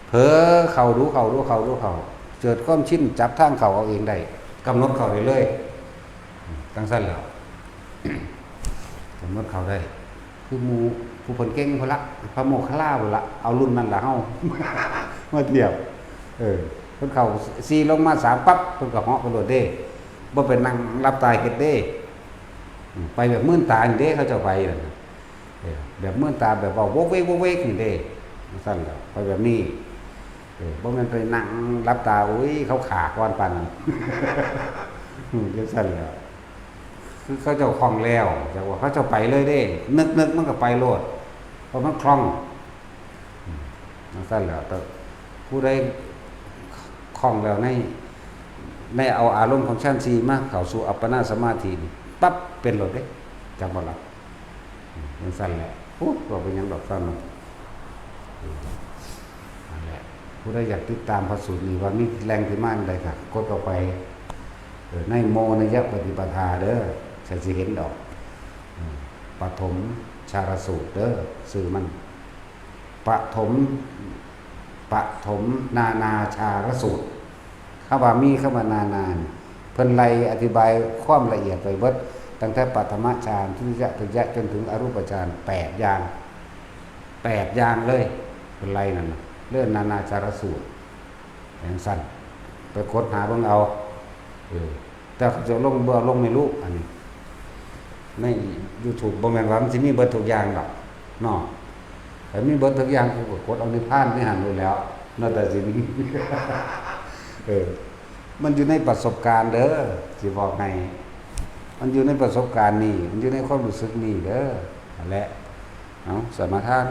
เผลอเข้าดูเข้าดูเข้าดูเข้า เกิดความชินจับทางเข้าเอาเองได้ กำหนดเข้าได้เลย จั่งซั่นแหล้ว กำหนดเข้าได้ คือหมู่ผู้เพิ่นเก่งพุ้นละ พระโมคคัลลาพุ้นละ เอารุ่นนั้นล่ะเฮา มาเทียบ เออ เพิ่นเข้าสี่ลงมาสามปั๊บ เพิ่นก็เหาะไปโลดเด้ บ่ไปนั่งหลับตาเฮ็ดเด้ อืม ไปแบบมืนตานี่เด้ เขาเจ้าไปนั่นน่ะ เออ แบบมืนตาแบบว่าโวกเวกโวกเวกนี่เด้ จั่งซั่นแหล้ว ไปแบบนี้ เออ บ่แม่นไปนั่งหลับตา อุ้ย เขาฆ่าก่อนปานนั้น อืม จั่งซั่นแหล้ว คือเขาเจ้าคล่องแล้ว แต่ว่าเขาเจ้าไปเลยเด้ นึกๆ มันก็ไปโลด เพราะมันคล่อง อืม จั่งซั่นแหล้ว แต่ผู้ใดคล่องแล้วใน ในเอาอารมณ์ของฌานสี่มาเข้าสู่อัปปนาสมาธินี่ ปั๊บ เป็นโลดเด้ จักบ่ล่ะ อืม จั่งซั่นแหละ โอ้ บ่เป็นหยังดอก ซ่อนมัน อืม นั่นแหละ ผู้ใดอยากติดตามพระสูตรนี่ว่ามีแหล่งที่มาอันใดก็กดเข้าไป เออ ในโมนยปฏิปทาเด้อ จะสิเห็นดอก อืม ปฐมฌารสูตรเด้อ ชื่อมัน ปฐม ปฐมนานาฌารสูตร คำว่ามีคำว่านานานี่ เพิ่นไล่อธิบายความละเอียดไปเบิด ตั้งแต่ปฐมฌาน ทุติย ตติย จนถึงอรูปฌาน แปดอย่าง แปดอย่างเลย เพิ่นไล่นั่นน่ะ เรื่องนานาฌารสูตร จั่งซั่น ไปกดหาเบิ่งเอา เออ แต่เขาจะลง บ่ลงไม่รู้ อันนี้ ในยูทูบ บ่แม่นว่ามันสิมีเบิดทุกอย่างดอก เนาะ ถ้ามีเบิดทุกอย่าง กูก็กดเอานิพพานในหั้นโลดแหล้ว เนาะ แต่สิมี เออ มันอยู่ในประสบการณ์เด้อ สิบอกให้ มันอยู่ในประสบการณ์นี่ มันอยู่ในความรู้สึกนี่เด้อ นั่นแหละ เอา สมาทาน